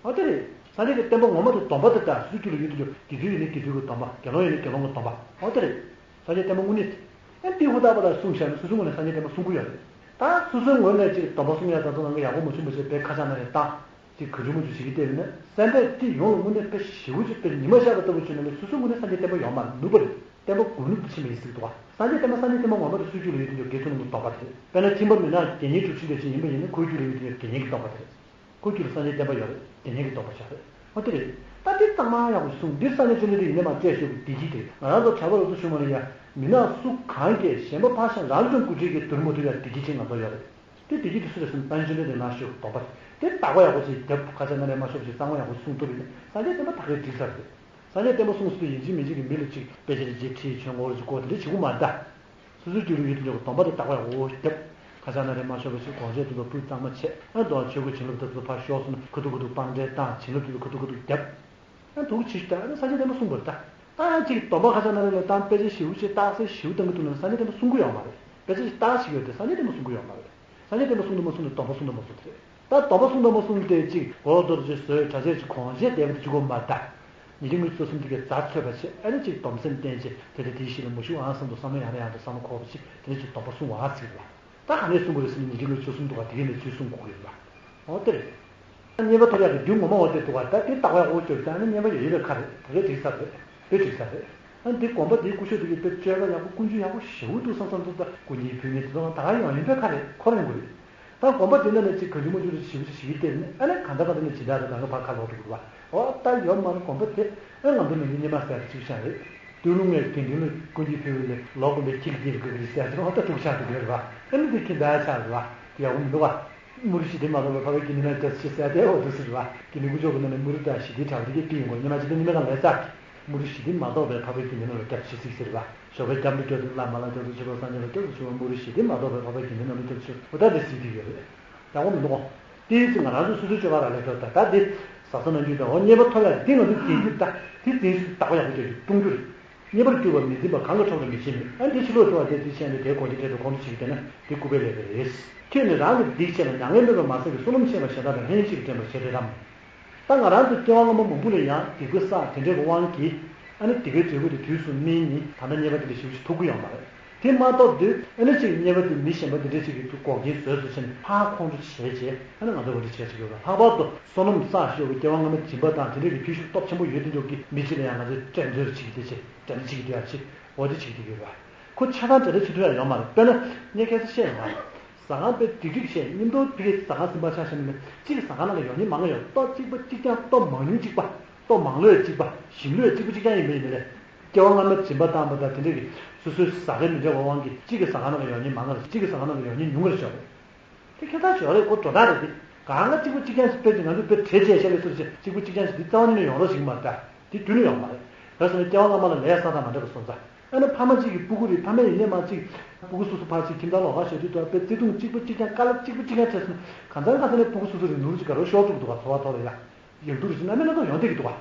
ཨོ་དེ་རེད། སངས་རྒྱས་ཀྱི་བསྟན་པ་ངོ་མ་དེ་སྡོམ་པ་དེ་ད་སོ་སོའི་རྒྱུད་ལ་ཡོད་དུས་ཀྱི་དགེ་ཚུལ་ཡིན་ན་དགེ་ཚུལ་གྱི་སྡོམ་པ། དགེ་སློང་ཡིན་ན་དགེ་སློང་གི་སྡོམ་པ། ཨོ་དེ་རེད། སངས་རྒྱས་བསྟན་པ་དངོས་གནས་དེ། ཨ་འདི་ཧུར་ཐག་པ་ལ་གསུངས་བཞག་ན་སོ་སོའི་ངོས་ནས་སངས་རྒྱས་བསྟན་པ་གསུང་གི་ཡོད་རེད། ད་སོ་སོའི་ངོས་ནས་ཅིག་སྡོམ་པ་གསུང་ཡག་ད་ཚོ་ནང་གི་ཡག་པོ་མ་བྱུང་བ་བྱས་པའི་ཁ་ཆག་ན་རེ་བཏང་། ཅིག་གང་བྱུང་མང་བྱུང་ཞིག་གིས་བལྟས་ཡོད་ན་སེམས་པས་དེ་ཡོངས་ལ་དངོས་གནས་དཔེ་ཞེ་པོ་ཅིག་དཔེ་ཉི་མ་ཤར་བ་ལྟ་བུ་བྱུང་ན་ལས་སོ་སོའི་ངོས་ནས་སངས་རྒྱས་བསྟན་པ་ཡོད་མ་རེད། ནུབ་པ་རེད། བསྟན་པ་དགོས་ནུབ་ཏུ་ཕྱིན་པ་ཡིན་སྲིད་འདུག་བ། སངས་རྒྱས་བསྟན་པ་སངས་རྒྱས་བསྟན་པ་ངོ་མ་དེ་སོ་སོའི་རྒྱུད་ལ་ཡོད་དུས་ཀྱི་དགེ་ཚུལ་སློང་གི་སྡོམ་པ་དེ་རེད། དཔེར་ན་ཁྱིམ་པ་མི་ནག་དགེ་བསྙེན་དྲུག་ཕྱིན་པ་ཞིག་ཡིན་པ་ཡིན་ན་ཁོའི་རྒྱུད་ལ་ཡོད་དུས་ཀྱི་དགེ་བསྙེན་གྱི་སྡོམ་པ་དེ་རེད། ཁོའི་རྒྱུད་ལ་སངས་རྒྱས་བསྟན་པ་ཡོད་རེད། དགེ་བསྙེན་གྱི་སྡོམ་པ་ཆགས་རེད། ཨོ་དེ་རེད། ད་འདི་གཙང་མ་ཡག་པོ་གསུངས། འདིར་སངས་རྒྱས་བཅོམ་ལྡན་འདས་ཡིན་ནས་མ་བཤད་ཤོག་གི་བདེ་སྐྱིད་དེ་ང་རང་ཚོ་གྲྭ་པ་ལ་ཚོ་ཞུ་མ་ལ་ཡ། མི་ནག་སུ་གང་གིས་གཞན་པ་ཕར་བཞག་རང་ལ་ཀྱང་འགོ་ཁྲིད་ཀྱི་བསྡུར་མ་ཐུབ་ཡ་བདེ་སྐྱིད་ཅིག་ང་ཚོ་ཡོད་རེད། དེ་བདེ་སྐྱིད་དེ་སུ་རེད་ཟེར་ན་སངས་རྒྱས་བཅོམ་ལྡན་འདས་ནང་ཤོག་སྡོམ་པ་དེ་དག་པ་ཡག་པོ་ཅིག་རྒྱབ་ཁ་ཆག་ན་རེ་མ་ཤོར་བ་ཅིག་གཙང་མ་ཡག་པོ་གསུང་ཐུབ་ཡིན་ན་སངས་རྒྱས་བསྟན་པ་ད་གའི་འགྲིག་ས་རེད། སངས་རྒྱས་བསྟན་པ་གསུངས་སུ་ཡིན་གཅིག་མིན་གཅིག་གི་མི་ལ་གཅིག་དཔེ་ཆ་རེ་རྗེས་ཁྲིད་ཆོས་འཁོར་གཅིག་བསྐོར་དེ་འདྲ་བྱེད་དགོས་མ་རེད་ད། སོ་སོའི་རྒྱུད་ལ་ཡོད་དུས་ཀྱི་སྡོམ་པ་དེ་དག་པ་ཡག་པོ་རྒྱབ། ཁ་ཆག་ན་རེ་མ་ཤོར་བ་ཞིག་གོང་ཆེན་དེ་ཚོ་ཕུད་གཙང་མ་བྱས། ཨ་དོ་ཆོས་སྐུ་བྱིན་རླབས་དེ་ཚོ་ཕར་ཤོར་སོང་ན་ཁ་ཐུག་ཁ་ཐུག་བང་སྒྲིག་བཏང་། བྱིན་རླབས་དེ་ཚོ་ཁ་ཐུག་ཁ་ཐུག་རྒྱབ། ཨ་དུག་ཆིག་ད་ཨ་ནི་སངས་རྒྱས་བསྟན་པ་གསུངས་པ་རེད་ད། ད་ཡང་ཅིག་སྡོམ་པ་ཁ་ཆག་ན་རེ་ལ་བཏང་དཔེ་ཆ་ཞེ་པོ་ཅིག་རྟགས་གསལ་ཞེ་པོ་བཏང་གི་འདུག་ན་སངས་རྒྱས་བསྟན་པ་གསུང་གི་ཡོད་མ་རེད། དཔེ་ཆ་ཞིག་རྟགས་ཞིག་ཡོད་དེ་སངས་རྒྱས་བསྟན་པ་གསུང་གི་ཡོད་མ་རེད། སངས་རྒྱས་བསྟན་པ་གསུང་དང་མ་གསུང་དེ་སྡོམ་པ་གསུང་དང་མ་གསུང་དེ་རེད། ད་སྡོམ་པ་གསུང་དང་མ་གསུང་དེ་ཅིག་གོ་རྟོགས་ཅིག་བཟོས་གྲྭ་ཆས་ཅིག་གོང་ཆེན་བསྡད་པ་དེ་ཅིག་གོ་མ་ད། ཉིན་རེ་ངོས་སོ་སོ་འདི་གའི་རྩ་ཚོད་པ་བྱས་ཨ་ནི་ཅིག་སྡོམ་སེམས་བསྟེན་བྱས་དེ་ལྟ་དེའི་གཞི་ལ་མ་ཞུགས་ཨང་བསམ་དུ་བསམ་བློ་ཡང་ནས་ཡང་དུ་བསམ་བློ་འཁོར་བ་ཅིག་དེ་ནས་ཅིག་སྡོམ་པ་གསུང་བ་ཟེར་བ། ད་ག་ནས་གསུང་དགོས་རེད་ཟེར་ན་ཉིན་རེ་ངོས་ཆོས་གསུང་འདུག་ག་དེ་གའི་ནས་ཆོས་གསུང་དགོས་ཀྱི་ཡོད་པ། འོ་དེ་རེད། གཉེན་པ་ཐོབ་ཡག་གི་རྒྱུ་ངོ་མ་འོ་དེ་འདུག་ག་ད་དེ་བཏགས་པའི་འོ་སྐྱོབ་ད་ནི་གཉེན་པ་ཡོད་ཡོད་པའི་ཁ་རེད་ད་གའི་འགྲིག་ས་རེད། དཔེ་འགྲིག་ས་རེད། ཨ་འདི་དགོན་པ་འདིའི་སྐུ་ཞབས་དེ་གའི་དཔེ་སྤྱོད་པ་ཡག་པོ་ཀུན་སྤྱོད་ཡག་པོ་ཞེ་པོ་འདུག་བསམ་བསམ་འདུག་ད་སྐུ་ཉིད་བུད་མེད་དེ་ཚོ་ད་ག་ཡོང་ཡིན་པའི་ཁ་རེད་ཁོ་རང་ཡོང་གི་རེད། ད་དགོན་པ་འདི་ནང་ནས་ཅིག་གང་བྱུང་མང་བྱུང་རེ་ཞིབ་ཞིབ་ཞིབ་བལྟས་ནས་ཨ་ནི་གང་ལྟར་གང་ལྟར་ནས་ཇི་ལྟར་རེད་ད་ང་ཕར་ཁ་ལོག་འགྲོ་དགོས་པ། འོ་ད་ཡོད་མ་རེད་དགོན་པ་དེ་ཨ་ང་ཚོ་ནང་གི་སྔོན་མ་ཟེར་ཡག་ཅིག་ཤག་རེད། སྟོད་ལུང་ནས་དགེ་འདུན་ལ་སྐུ་མདུན་ཕེབས་པ་ལས་ལོ་དགོན་པའི་ཁྱི་གི་དེ་རུ་གི་རེད་ཟེར་ཡག་ཅིག་འོ་ད་འཁྲུག་ཆགས་འདུག་གི་རེད་བ། ཨ་ནི་དེ་ཁྱི་འདའ་ཆགས་རེད་བ། དེ་ཡག་པོ་མི་འདུག་བ། དམུ་རུ་ཞི་བདེ་མ་ཐོབ་པར་འཕགས་པའི་དགེ་འདུན་ལ་སྐྱབས་སུ་མཆི་ཟེར་ཡག་དེ་འོ་འདུག་ཟེར་བ། དགེ་འདུན་དཀོན་མཆོག་གི་ནང་ནས་དམུ་རུ་དང་ཞི་བདེའི་གྲྭ་པ་དེ་གས་ཕུད་ཡོང་གོ་སྔོན་མ་ཇི་ལྟར་སྔོན་མའི་སྒང་ལས་ཚར་གི། དམུ་རུ་ཞི་བདེ་མ་ཐོབ་པར་འཕགས་པའི་དགེ་འདུན་ལ་སྐྱབས་སུ་མཆི་ཟེར་བ། ཞོགས་པའི་སྐྱབས་འགྲོ་སྐྱབས་སུ་བླ་མ་ལ་སྐྱབས་སུ་མཆིའོ། སངས་རྒྱས་ལ་སྐྱབས་སུ་མཆིའོ། དམུ་རུ་ཞི་བདེ་མ་ཐོབ་པར་འཕགས་པའི་དགེ་འདུན་ལ་སྐྱབས་སུ་མཆིའོ། འོ་ད་དེ་ཟེར་གྱི་ཡོད་རེད། ཡག་པོ་མི་འདུག་གོ། དེའི་ཚེ་ང་རང་ཚོ་སོ་སོའི་སྤྱོད་པ་རང་ལས་ཐོབ་ད་ད་དེ་ཟ་ས་ནང་རྒྱུ་དང་འོ་གཉེན་པ་ཐོབ་ཡག་འདི་ང་ཚོའི་འཛིན་རྒྱུ་ད་དེ་འཛིན་ཤུགས་དག་པ་ཡག་པོ་རྒྱག་རྒྱུ་གཏོང་རྒྱུ་རེད། གཉེན་པར་གྱུར་པ་མི་འཛིན་པ་གང་གིས་འཕྲོག་ན་མི་ཤེས་མོད། ཨ་འདི་ཕྱི་ལོགས་འགྲོ་བ་དེ་དེ་བཤད་ནས་དེའི་སྒོ་འགྱེད་འཕྲལ་དུ་ཁོང་ཁྲོ་བྱེད་ཀྱི་བསྡད་ན་དེ་སྐུར་པའི་ལས་ཀ་རེད། ཁྱོད་ནི་རང་གི་སྡིག་ཆེ་ལ་མྱ་ངན་སྨོད་པར་མ་བྱེད་ཀྱི་བསོད་ནམས་ཆེ་བ་གཞན་དག་དང་ལྷན་ཅིག་ཏུ་འདྲེན་པར་བྱེད་དེ་རམ། ད་ང་རང་ཚོ་སྐྱེ་བ་སྔ་མ་མང་པོ་ལ་ཡང་སྡིག་པ་བསགས་དེ་འདྲའི་དབང་གིས་ཨ་ནི་སྡིག་པའི་འབྲས་བུ་དེ་དུས་སུ་སྨིན་ནས་ད་ལྟ་གཉེན་པ་དེ་འདྲ་ཞེ་པོ་ཞིག་ཐོབ་ཀྱི་ཡོད་མ་རེད། དེ་མ་གཏོགས་དུས་ཨ་ནི་ཅིག་གཉེན་པ་དེ་མི་གཞན་པ་དེ་འདྲ་ཅིག་གིས་འགོག་རྐྱེན་བཟོས་སོ་ཞེས་ནས་ཕར་ཁོང་ཁྲོ་བྱས་བྱས་ཨ་ནི་ང་ཚོ་འོ་འདྲ་བྱས་བྱས་ཡོད་རེད། ལྷག་པར་དུ་བསོད་ནམས་བསགས་ཤོས་ཀྱི་སྐྱེ་བ་སྔ་མའི་སྦྱིན་པ་དང་དེ་འདྲ་གི་འཕེལ་ཤུགས་སྟོབས་ཆེན་པོ་ཡོད་དེ་འཇོག་གི་མི་གཅིག་ལ་ཡང་ང་ཚོས་སྤྲད་འཛོལ་བྱེད་ཀྱི་དེ་བྱས་དྲན་ཅིག་གི་དེ་ཡང་ཅིག་འོ་དེ་བྱེད་ཀྱི་དེ་ཡོད་རེད། ཁོ་ཆ་ཚང་འབྲེལ་བ་བྱེད་ཐུབ་ཡ་ཡོད་མ་རེད། དཔེར་ན་ངས་ཁ་སང་བཤད་ཡོད་མ་རེད། ཟ་ཁང་དཔེ་སྡིག་སྒྲིབ་བཤད་མཉམ་དུ་དེ་གའི་ཟ་ཁང་ཟིན་པ་ཆ་བཞག་ན་ལས་གཅིག་གི་ཟ་ཁང་ནང་ལ་ཡོང་མཁན་མང་ཡོད། ལྟོ་གཅིག་པ་གཅིག་རྐྱང་ལྟོ་མང་ཉུང་གཅིག་པ། ལྟོ་མང་ལོས་གཅིག་པ། ཞིམ་ལོས་གཅིག་པ་གཅིག་རྐྱང་ཡིན་པ་ཡིན་ནའི་ལས། སྐྱེ་བ་སྔ་མའི་སྦྱིན་པ་བཏང་བ་དང་དེ་འདྲ་གི་སོ་སོའི་ཟ་མཁན་མི་འདྲ་བ་དབང་གིས་གཅིག་གི་ཟ་ཁང་ནང་ལ་ཡོང་མཁན་མང་ང་རེད། གཅིག་གི་ཟ་ཁང་ནང་ལ་ཡོང་མཁན་ཉུང་ང་རེད་ཤག་རེད། དེ་ཁྱད་མཚར་ཞིག་ཡོད་རེད། ཁོ་འགྲོ་སྟངས་རེད་དེ། གང་ལ་གཅིག་པ་གཅིག་རྐྱང་ཞིག་དཔེ་ཅིག་ང་ཚོས་དཔེ་གྲས་བཅད་བཤད་ལས་སོ་ཞེས་གཅིག་པ་གཅིག་རྐྱང་ཞིག་དེ་རྩ་བ་ཉིད་ནས་ཡོང་རོགས་ཞིག་མ་རེད་ད། དེ་དུས་ནས་ཡོང་མ་རེད། ག་རེ་ཟེར་ན་སྐྱེ་བ་སྔ་མ་ལ་ལས་བསགས་སྟངས་མ་འདྲ་བ་སོང་ཙང་། ཨ་ནི་ཕ་མ་གཅིག་གི་སྤུ་གུ་རེད། ཕ་མ་ཡིན་ནའི་མ་གཅིག་སྤུ་གུ་སོ་སོ་ཕར་ཕྱིན་ཁྱིམ་ཚང་ལོགས་ཀ་བྱེད་དུས་དུ་དཔེ་བརྩེ་དུང་གཅིག་པ་གཅིག་རྐྱང་། དཀའ་ལས་གཅིག་པ་གཅིག་རྐྱང་བྱས་སོང་ན་གང་ཚང་གང་ཚང་ནས་སྤུ་གུ་སོ་སོ་རེ་ནོར་ཅིག་ག་རེ་ཤོར་འགྲོ་གི་འདུག་ག་འཚོ་བ་ཐོག་ལ་ཡ། ཡག་སྡུག་རེ་བྱེད་ན་མི་སྣ་ཚོ་ཡོང་བསྡད་ཀྱི་འདུག་ག་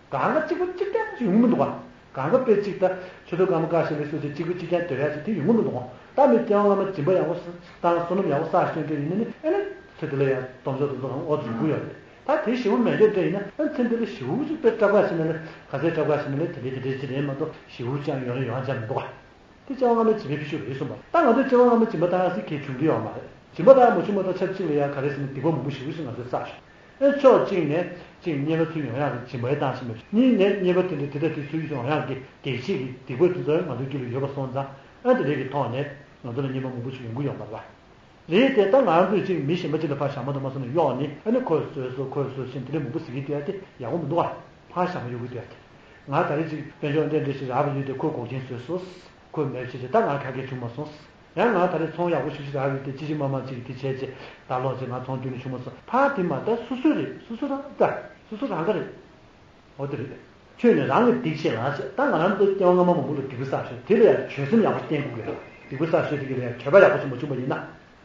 གང་ག་གཅིག་པ་གཅིག་རྐྱང་ཅིག་ཡོང་གི་མི་འདུག་ག་གང་ག་དཔེ་གཅིག་ད་ཆུ་ཚོད་སྐར་མ་ཁ་ཤས་ལས་སོ་སོ་གཅིག་པ་གཅིག་རྐྱང་སྡོད་ཡག་ཅིག་དེ་ཡོང་གི་མི་འདུག་ག་ད་མི་སྐྱེ་བ་སྔ་མ་སྦྱིན་པ་ཡག་པོ་བཏང་བསོད་ནམས་ཡག་པོ་བསགས་ཤེས་འདྲ་ཡིན་ན་ནི་ཨེ་ནི་ཚེ་འདི་ལ་ཡང་སྡོམ་ཆོག་དེ་ཚོ་གང་འོ་འཛུགས་ཀྱི་ཡོད་རེད། ད་དེ་ཞེ་པོ་མེད་འདོད་འདྲ་ཡིན་ན་ཨེ་ཚེ་འདི་ལ་ཞེ་པོ་ཅིག་དཔེ་སྐྲག་པ་ཞིག་ན་ལ་ག་ཚད་སྐྲག་པ་ཞིག་ན་ལ་དེ་འདྲའི་དེ་འདྲའི་ཅི་རེད་མ་གཏོགས་ཞེ་པོ་ཅང་ཡོང་རེ་ཡོང་ཅང་མི་འདུག་ག་དེ་སྐྱེ་བ་སྔ་མའི་སྦྱིན་པའི་ཕྱི་ཤུགས་རེད་གསུངས་པ། ད་ང་ཚོས་སྐྱེ་བ་སྔ་མའི་སྦྱིན་པ་བཏང་ཡག་ཟེར་གང་ཡང་བྱུང་གི་ཡོད་མ་རེད། སྦྱིན་པ་བཏང་ཡག་མ་བྱུང་མ་གཏོགས་ཆབས་ཅིག་ལ་ཡང་ག་རེ་ཟེར་ན་སྡིག་པ་མང་པོ་ཞེ་པོ་ཞིག་ང་ཚོས་བསགས་ཤག་ཨེ་ཕྱོགས་གཅིག་ནས་གཅིག་གཉེན་པ་ཚུར་ཡོང་ཡག་གི་སྦྱིན་པ་བཏང་བཞིན་པ། གཉིས་ནས་གཉེན་པ་དེ་འདྲ་དེ་ལྟར་དེ་ཚུར་ཡོང་ཡག་གི་གེགས་བྱེད་ཀྱི་སྡིག་པ་དེ་ཚོ་ང་ཚོའི་རྒྱུད་ལ་ཡོད་པ་སོང་ཙང་ཨ་དེ་འདྲའི་གི་ཐོག་ནས་ང་ཚོ་ལ་གཉེན་པ་མང་པོ་ཞིག་ཡོང་གི་ཡོད་མ་རེད་པ། རེད་དེ་ད་ང་ཚོས་གཅིག་མི་གཞན་པ་གཅིག་ལ་ཕར་བཞག་མ་ཐུབ་མ་སོང་ན་གཡོག་ནི་ཨ་ནི་ཁོས་བཟོས་སོ་ཁོས་བཟོས་ཤིང་དེ་འདྲ་མང་པོ་ཟེར་གྱི་བསྡད་ཡ་དེ་ཡག་པོ་མི་འདུག་ག་ཕར་བཞག་མ་གཡོག་གི་བསྡད་ཡ་དེ། ང་ད་རེས་གཅིག་དཔལ་འབྱོར་འདྲ་འདྲ་ཞིག་རག་པ་ཡོད་དེ་ཁོས་འགོག་རྐྱེན་བཟོས་སོ། ཁོས་མེད་བྱས་བྱས་ད་ང་ག་གེ་བྱུང་མ་སོང་། ཡང་ང་ད་རེས་ཚོང་ཡག་པོ་ཞིག་ཞིག་རག་ཡོད་དེ་ཅི་ཅི་མ་མ་ཅིག་དེ་བྱས་བྱས་ད་ལོག་བྱས་ང་ཚོང་བསྡུས་ནས་བྱུང་མ་སོང་། ཕར་དེ་མ་ད་སོ་སོ་རེད། སོ་སོ་རང་ད་སོ་སོ་རང་ག་རེད། འོ་དེ་རེད། ཁྱོད་ནི་རང་གི་སྡིག་ཆེ་ལ་ཟེར། ད་ང་རང་ཚོ་སྐྱེ་བ་སྔ་མ་མང་པོ་ལ་སྡིག་པ་བསགས་ཤོག་དེ་ལ་ཡང་འབྱོར་སེམས་ཡག་པོ་བསྟེན་དགོས་ཀྱི་རེད། སྡིག་པ་བསགས་ཤོག་དེ་གི་ལ་ཡང་འབྱོར་པ་ཡག་པོ་ཆེན་པོ་བྱུང་བ་ཡིན་ན།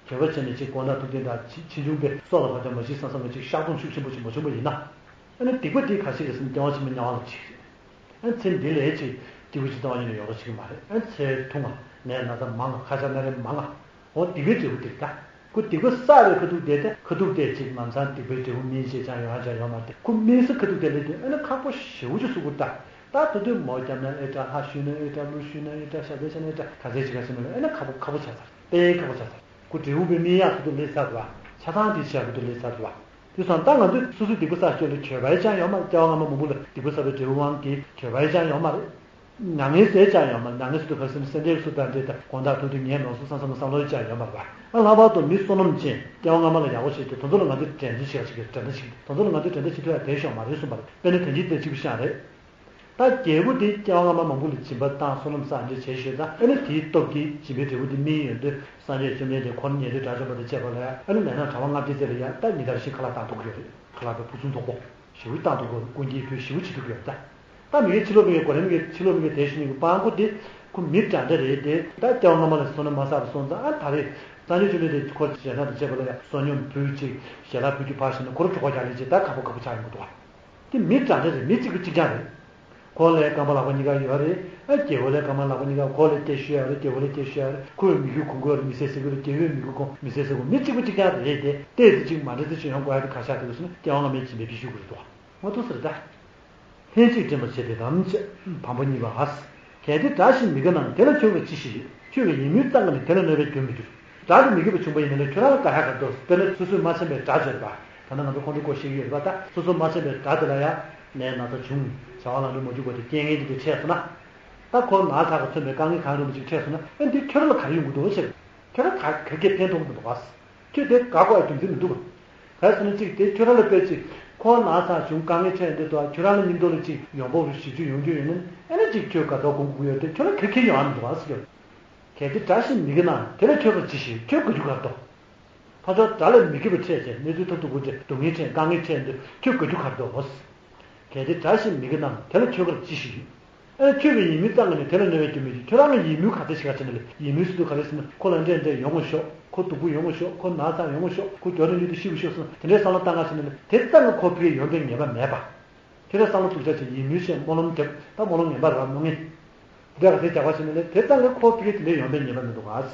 འབྱོར་པ་བྱས་ནས་ཅིག་མགོ་ནག་ཐུག་བསྟན་དང་ཕྱིས་ཕྱིས་འབྱུང་པའི་སྲོག་ལ་བབ་ཀྱང་མ་ཤི་ས་ས་མ་ཅིག་གཤགས་གཏོང་ཤུགས་ཆེན་པོ་ཅིག་མ་བྱུང་བ་ཡིན་ན། ཨ་ནི་སྡིག་པ་དེ་ག་ཞིག་རེད་ཟེར་ན་སྐྱེ་བ་ཕྱི་མའི་དམྱལ་བ་ལ་འཇིགས་རེད། ཨ་ཚེ་འདི་ལས་ཅིག་སྐྱིད་པོ་ཅིག་གཏོང་བ་ཡིན་ན་ཡོང་རོགས་བྱེད་ཀྱི་མ་རེད། ཨ་ཚེ་ཐུང་བ། ནད་ན་ཚ་མང་ང་། ཁ་ཆག་སྣ་རལ་མང་ང་། འོ་སྡིག་པའི་འབྲས་བུ་དེ་རེད་ད། ཁོ་སྡིག་པ་བསགས་པའི་ཁ་ཐུག་དེ་ད་ཁ་ཐུག་དེ་ཅིག་ལམ་སང་སྡིག་པའི་འབྲས་བུ་སྨིན་ཅེས་ཅང་ཡོང་ཡ་ཅང་ཡོད་མ་རེད། ཁོ་སྨིན་ས་ཁ་ཐུག་དེ་ལས་དེ་ཨ་ནི་ཁག་པོ་ཞེ་པོ་ཅིག་བཟོ་གི་རེད་ད། ད་དེ་དུས་མོ་བརྒྱབ་ན་ཨེ་འདྲ། ལྷ་ཞུས་ན་ཨེ་འདྲ། ཀླུ་ཞུས་ན་ཨེ་འདྲ། ཞབས་པད་བྱས་ན་ཨེ་འདྲ། ག་ཚད་ཅིག་ག་ཚད་ན་ཨེ་ན་ཁག་པོ་ཁག་པོ་ཆགས་ཚར། དཔེ་ཁག་པོ་ཆགས་ཚར། ཁོ་འབྲས་བུ་དཔེ་སྨིན་ཡག་ཁ་ཐུག་སླེབས་ཚར་འདུག་བ། ཆགས་སྡང་དེ་ཆགས་ཁ་ཐུག་སླེབས་ཚར་འདུག་བ། དེ་སོང་ཙང་ད་ང་ཚོས་སོ་སོའི་སྡིག་པ་བསགས་ཆོག་ལ་འགྱོད་པ་ཡང་ཅང་ཡོད་མ་རེད། སྐྱེ་བ་སྔ་མ་མང་པོ་ལ་སྡིག་པ་བསགས་པའི་འབྲས་བུ་དབང་གིས་འགྱོད་པ་ཡང་ཅང་ཡོད་མ་རེད། མྱ་ངན་ཟེར་ཅང་ཡོད་མ་རེད། མྱ་ངན་ཟེར་དུས་ག་རེ་ཟེར་ན་སེམས་ཁྲལ་སུ་དང་འདྲེས་དང་དགོང་དག་ཐུག་དུས་ངས་ནོར་སོང་བསམ་བསམ་བསམ་བློ་ཅང་ཡོད་མ་རེད་པ། ཨ་ལྷག་པར་དུ་མི་བསོད་ནམས་ཅན་སྐྱེ་བ་སྔ་མ་ལ་ཡག་པོ་བྱས་ཏེ་དེ་ཚོ་ལ་ང་ཚོས་འགྲན་ཟླ་བྱེད་ཡག་ཅིག་གི་འགྲན་ཟླ་ཞིག་དེ་ཚོ་ལ་ང་ཚོས་འགྲན་ཟླ་བྱེད་ཐུབ་ཡག་དེ་ཤོག་མ་རེད་གསུངས་པ་རེད། དཔེར་ན་དོན་གྱིས་དེ་གཅིག་པུ་ཤག་རེད། ད་རྒྱལ་པོ་དེ་སྐྱེ་བ་སྔ་མ་མང་པོ་ལ་སྦྱིན་པ་བཏང་བསོད་ནམས་བསགས་འདྲ་བྱས་ཤོད་ཙང་ཨ་ནི་དེའི་སྟོབས་ཀྱིས་སྦྱིན་པའི་འབྲས་བུ་དེ་སྨིན་ཡོང་དུས་སངས་རྒྱས་བཅོམ་ལྡན་འདས་ཁོ་རང་ཉན་ཐོས་དགྲ་བཅོམ་པ་དང་བཅས་པ་ལ་ཡང་ཨ་ནི་ལས་ནག་གྲྭ་པ་ལྔ་བརྒྱ་ཙམ་ལ་ཡང་ད་ཉིན་ལྟར་བཞིན་ཁ་ལག་བཏང་ཐུབ་ཀྱི་ཡོད་རེད། ཁ་ལག་པའི་ཕུགས་བསམ་དོག་པོ་ཞེ་པོ་བཏང་ཐུབ་ཀྱི་ཡོད་རེད། སྐུ་འགྱེད་ཕུལ་ཞེ་པོ་བྱེད་ཐུབ་ཀྱི་ཡོད་རེད་ད། ད་མི་ངན་ཕྱི་ལོགས་མི་ངན་གོ་རིམ་གྱི་ཕྱི་ལོགས་མི་ངན་དེ་བཞིན་གྱི་སྤང་པོ་དེ་ཁོ་མི་འདྲ་འདྲ་རེད་དེ། ད་སྐྱེ་བ་སྔ་མ་ལ་བསོད་ནམས་མ་བསགས་པ་སོང་ཙང་ཨ་ད་རེས་སངས་རྒྱས་བཅོམ་ལྡན་འདས་ཁོ་ཞལ་ནང་དུ་བཅས་པ་ལ་ཡང་བསོད་སྙོམས་ཕུལ་ཅིག་ཞལ་ལག་ཕུལ་རྒྱུ་ཕར་བཞག་ན་ཁོ་རང་གྲོད་ཁོག་རྒྱག་ལེ་ཅིག་ད་ཁག་པོ་ཁག་པོ་ཆགས་ཡོང་གི་འདུག་བ། དེ་མི་འདྲ་འདྲ་རེད། མི་གཅིག་པ་གཅིག་རྐྱང་རེད། ཁོ་ལ་རྐང་པ་ལག་པ་གཉིས་ཀ་ཡོད་རེད། ཨ་རྒྱལ་པོ་ལ་རྐང་པ་ལག་པ་གཉིས་ཀ། ཁོ་ལ་སྐད་ཤོད་ཡ་རེད། རྒྱལ་པོ་ལ་སྐད་ཤོད་ཡ་རེད། ཁོས་མི་རྒྱུད་གོང་དགོས་རེད། མི་སེར་སེར་དགོས་རེད། རྒྱལ་པོས་མི་རྒྱུད་གོང་མི་སེར་སེར་དགོས། མི་གཅིག་པ་གཅིག་རྐྱང་རེད་དེ། ཏོག་ཙམ་ཅིག་མ་འདྲ་ཙམ་ཅིག་ཡོང་དགོས་ཡ་དེ་ག་ཤ་དེ་གོ་སོང་ན་སྐྱེ་བ་སྔ་མའི་སྦྱིན་པའི་ཕྱིར་ཞུ་དགོས་རེད་འདུག་བ། ང་ཐུག་ཟེར་ད། ལྷན་ཅིག་འདྲེན་པར་བྱེད་པའི་ལམ་བྱེད། དང་པོ་གཉིས་པ། གལ་ཏེ་དགྲ་ཞིག་མི་དགའ་ན་དེ་ལ་ཁྱོད་ཀྱིས་ཅི་ཞིག་ཡོད། ཁྱོད་ཀྱི་ཡིད་སྨོན་བཏང་གིས་ནི་དེ་ལ་གནོད་པའི་རྒྱུར་མི་འགྱུར། དགྲ་དེ་མི་དགའ་བ་བྱུང་པ་ཡིན་ན་ལས་ཁྱོད་རང་ལ་དགའ་ཡག་ག་རེ་འདུག་དཔེར་ན་སོ་སོས་མ་བྱས་པའི་དགྲ་བྱས་པ། ད་ནི་ང་ཚོ་ཁོང་ཁྲོ་སྐོར་ཤེས་ཀྱི་ཡོད་རེད་པ། ད་སོ་སོས་མ་བྱས་པའི་དགྲ་དེ་ལ་ཡང་ནད་ན་ཚ་བྱུང་། བྱ་བ་ལམ་འགྲོ་མ་འགྲོ་དགོས་ཏེ་རྐྱེན་ངན་དེ་འདྲ་འཕྲད་སོང་ན། ད་ཁོ་ན་ཚ་གི་མཚོན་པའི་དཀའ་ངལ་གང་རུང་བ་ཅིག་འཕྲད་སོང་ན་ཨ་འདི་ཁྱོད་རང་ལ་ག་རེ་ཡོང་གི་འདུག་ཟེར། ཁྱོད་རང་ག་ག་གེ་ཕན་ཐོགས་ཀྱི་མི་འདུག་ག་ཁྱོད་དེ་དགའ་དགོས་ཡ་རྒྱུ་མཚན་མི་འདུག་ག་ག་རེ་ཟེར་ན་གཅིག་དེ་ཁྱོད་རང་ལ་དཔེ་གཅིག་ཁོ་ན་ཚ་བྱུང་དཀའ་ངལ་འཕྲད་འདི་དང་ཁྱོད་རང་ལ་མཉམ་དུ་ལ་གཅིག་ཡོང་འབབ་རུ་ཞིབ་འཇུག་ཡོང་རྒྱུ་ཡོད་ན་ཨ་ནི་གཅིག་ཁྱོད་དགའ་ཚོར་སྒོམ་དགོས་ཀྱི་ཡོད་དེ་ཁྱོད་རང་ག་གེ་ཡོང་ཡ་མི་འདུག་ག་ཟེར་གྱི་ཡོད། གལ་ཏེ་དགྲ་ཞིག་མི་དགའ་ན་དེ་ལ་ཁྱོད་ཀྱིས་ཅི་ཞིག་ཁྱོད་དགའ་རྒྱུ་ག་རེ་འདུག་ཕར་ཕྱོགས་དགྲ་ལ་མི་དགའ་བ་འཕྲད་ཅིང་གནས་ཚུལ་ཐབས་སྡུག་པོ་འཕྲད་སྡུག་བསྔལ་འཕྲད་དཀའ་ངལ་འཕྲད་འདི་ཁྱོད་དགའ་རྒྱུ་ག་རེ་འདུག་ག་གལ་ཏེ་དགྲ་ཞིག་མི་དགའ་ན་དེ་ལ་ཁྱོད་ཀྱིས་ཅི་ཞིག་ཡོད། ཨེ་ཁྱོད་ཀྱི་ཡིད་སྨོན་བཏང་གིས་ནི་དེ་ལ་གནོད་པའི་རྒྱུར་མི་འགྱུར། ཁྱོད་རང་གི་ཡིད་སྨོན་ག་ཚད་ཞིག་ག་བྱས་ན་ལས་ཡིད་སྨོན་ཟེར་དུས་ག་རེ་ཟེར་ན་ཁོ་ལ་འདྲ་འདྲ་ཡོང་ངོ་ཤོག་ཁོ་སྡུག་པོ་ཡོང་ངོ་ཤོག་ཁོ་ན་ཚ་ཡོང་ངོ་ཤོག་ཁོ་མགྱོགས་དྲགས་ཉིད་དུ་ཤི་དགོས་ཤོག་གསུངས་དེ་འདྲའི་བསམ་བློ་བཏང་ག་བྱས་ན་ལས་དེ་ཙམ་གྱིས་ཁོ་ཕ་གིར་ཡོང་འབབ་ངེས་པ་མེད་པ། དེ་འདྲའི་བསམ་བློ་སྡུག་ཅག་ཅིག་ཡིད་སྨོན་བྱས་སྨོན་ལམ་བརྒྱབ་ད་སྨོན་ལམ་ངན་པ་རེད་བ་སྨོན་ངན། དེ་འདྲ་ག་ཚད་རྒྱག་པ་བྱས་ན་ལས་དེ་ཙམ་གྱིས་ཁོ་ཕ་གིར་དེ་འདྲའི་ཡོང་འབབ་ངེས་པ་མི་འདུག་ག་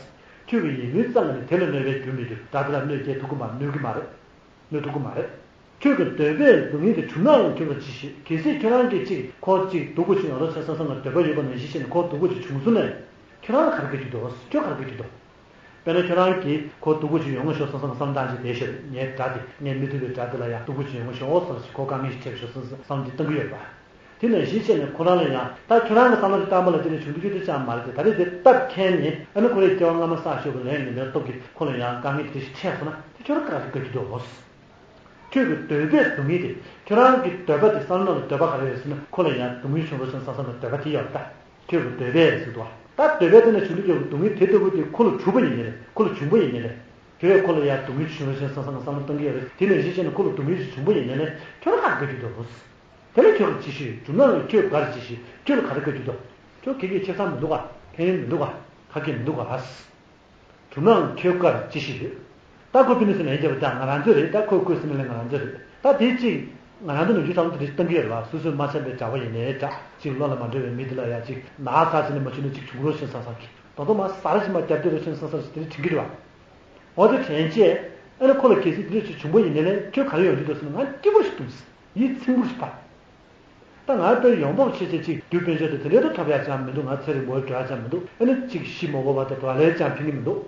ཁྱོད་ཀྱི་ཡིད་སྨོན་བཏང་གིས་ནི་དེ་ལ་གནོད་པའི་རྒྱུར་མི་འགྱུར། དགྲ་དེ་ལ་གནོད་སྐྱེལ་ཐུབ་ཀྱི་མ་གནོད་ཀྱི་མ་རེད། གནོད་ཐུབ་ཀྱི་མ་རེད། ཁྱོད་ཀྱི་འདོད་པས་སྡུག་བསྔལ་དེ་བྱུང་ནའང་ཁྱོད་ཀྱིས་ཅི་ཞིག་གལ་སྲིད་ཁྱོད་རང་གིས་ཅིག་ཁོ་ཅིག་སྡུག་པོ་ཅིག་ཡོང་རོགས་བྱེད་བསམ་བསམ་གྱི་འདོད་པ་ཡོད་པ་ནང་བཞིན་བྱས་ནས་ཁོ་སྡུག་པོ་ཅིག་བྱུང་སོང་ན། ཁྱོད་རང་ལ་ག་རེ་དགའ་རྒྱུ་འདུག་ཁྱོད་ག་རེ་དགའ་རྒྱུ་འདུག་དཔེར་ན་ཁྱོད་རང་གིས་ཁོ་སྡུག་པོ་ཅིག་ཡོང་ངོ་ཤོག་བསམ་བསམ་གྱི་བསམ་བློ་བཏང་བྱས་བསྡད་ཤག་ངའི་དགྲ་དེ་ངས་མི་ཐུབ་པའི་དགྲ་དེ་ལ་ཡང་སྡུག་པོ་ཅིག་ཡོང་ངོ་ཤོག་ཨོ་བསམ་ཞིག་ཁོ་དཀའ་ངལ་ཞིག་འཕྲད་ཤོག་བསམ་བསམ་བསམ་བློ་དེ་བཏང་གི་ཡོད་པ། དེ་ནང་བཞིན་བྱས་ནས་ཁོ་རང་ལ་ཡང་ད་ཁྱོད་རང་གི་བསམ་བློ་དེ་བཏང་པ་ལ་དེ་ནས་བྱུང་རྒྱུ་དེ་ཅང་མ་རེད་དེ། ད་རེས་དེ་སྟབས་འཁེལ་ནས་ཨ་ནི་ཁོ་རའི་སྐྱེ་བ་སྔ་མ་བསགས་ཤོག་གི་ལས་ངན་པའི་སྟོབས་ཀྱིས་ཁོ་ལ་ཡང་དཀའ་ངལ་དེ་འདྲ་ཞིག་འཕྲད་སོང་ན་དེ་ཁྱོད་རང་ག་རེ་དགའ་རྒྱུ་འདུག་ཁྱོད་ཀྱི་འདོད་པས་སྡུག་བསྔལ་དེ། ཁྱོད་རང་གི་འདོད་པ་དེ་བསམ་བློ་ནང་ལ་འདོད་པ་ག་རེ་ཡོད་ཟེར་ན་ཁོ་ལ་ཡང་སྡུག་བསྔལ་བྱུང་རོགས་བྱེད་བསམ་བསམ་གྱི་འདོད་པ་དེ་ཡོད་ད། ཁྱོད་ཀྱི་འདོད་པས་ཟེར་འདུག་བ། ད་འདོད་པས་དེ་ནས་བྱུང་དུས་ཁྱོད་ཀྱི་སྡུག་བསྔལ་དེ་ལྟ་བུ་དེ་ཁོ་ལ་གྲུབ་པ་ཡིན་ནའི་ལས་ཁོ་ལ་བྱུང་པ་ཡིན་ནའི་ལས། ཁྱོད་ཁོ་ལ་ཡང་སྡུག་བསྔལ་བྱུང་རོགས་བྱེད་བསམ་བསམ་གྱི་བསམ་བློ་གཏོང་གི་ཡོད་རེད། དེ་ནས་གཞི་བྱས་ནས་ཁོ་ལ་སྡུག་བསྔལ་ཞིག་བྱུང་པ་ཡིན་ནའི་ལས་ཁྱོད་ལ་ག་རེ་དགའ་རྒྱུ་འདུག་དེ་ལས་ཁྱོད་ཀྱི་ཅི་ཞིག་གྲུབ་ན་ལས་ཁྱོད་ག་རེ་ཅི་ཞིག་ཁྱོད་ལ་ག་རེ་དགའ་རྒྱུ་འདུག་ཁྱོད་ཁེ་ཁེ་ཁེ་བསམ་མི་འདུག་ག་ཕན་ཡོན་མི་འདུག་ག་ཁ་སྐད་མི་འདུག་ག་གྲུབ་ནའང་ཁྱོད་ཀར་ཅི་ཞིག་ཡོད། ད་ཁོ་ཕི་ནི་སི་ལན་རྒྱབ་པ་དང་ང་རང་ཚོ་རེད། ད་ཁོས་ཁོས་སི་ནི་ལན་ང་རང་ཚོ་རེད། ད་དེ་གཅིག་ང་རང་ཚོ་ནམ་རྒྱུན་བསམ་བློ་དེ་འདྲ་བཏང་གི་ཡོད་རེད་བ། སོ་སོས་མ་བྱས་པའི་དགྲ་བོ་ཡིན་ནའི་འདྲ། གཅིག་བློ་ལ་མ་འགྲོ་བའི་མི་དེ་ལ་ཡང་གཅིག་ན་ཚ་ཟེར་ནས་མ་བྱུང་ན་གཅིག་བྱུང་རོགས་ཞེས་བསམ་བསམ་གྱིས་ད་དུང་མ་ཟ་ར་ཞིག་མ་རྒྱབ་དེ་རོགས་ཞེས་བསམ་བསམ་ཞིག་དེ་འདྲ་དྲན་གྱི་རེད་བ། འོ་དེ་དྲན་རྗེས་ཨ་ནི་ཁོ་ལ་གལ་སྲིད་དེ་འདྲ་ཞིག་བྱུང་པ་ཡིན་ནའི་ལས་ཁྱོད་ག་རེ་ཡོང་རྒྱུ་འདུག་ཟེར་ན་ང་སྐྱིད་པོ་ཞིག་འདུག་ཟེར། ཡིད་ཚིམ་པོ་ཞིག་ཕར། ད་ང་དཔེ་ཡོང་འབབ་ཆེ་ཆེ་ཅིག་དུས་དཔལ་འབྱོར་དེ་དེ་འདྲའི་ཐོབ་ཡག་ཅང་མི་འདུག་ང་ཚེ་རིང་པོ་འགྲོ་ཡག་ཅང་མི་འདུག་ཨ་ནི་ཅིག་ཤི་མ་དགོས་པ་དང་དོ་ལས་ཅང་ཕན་གྱི་མི་འདུག་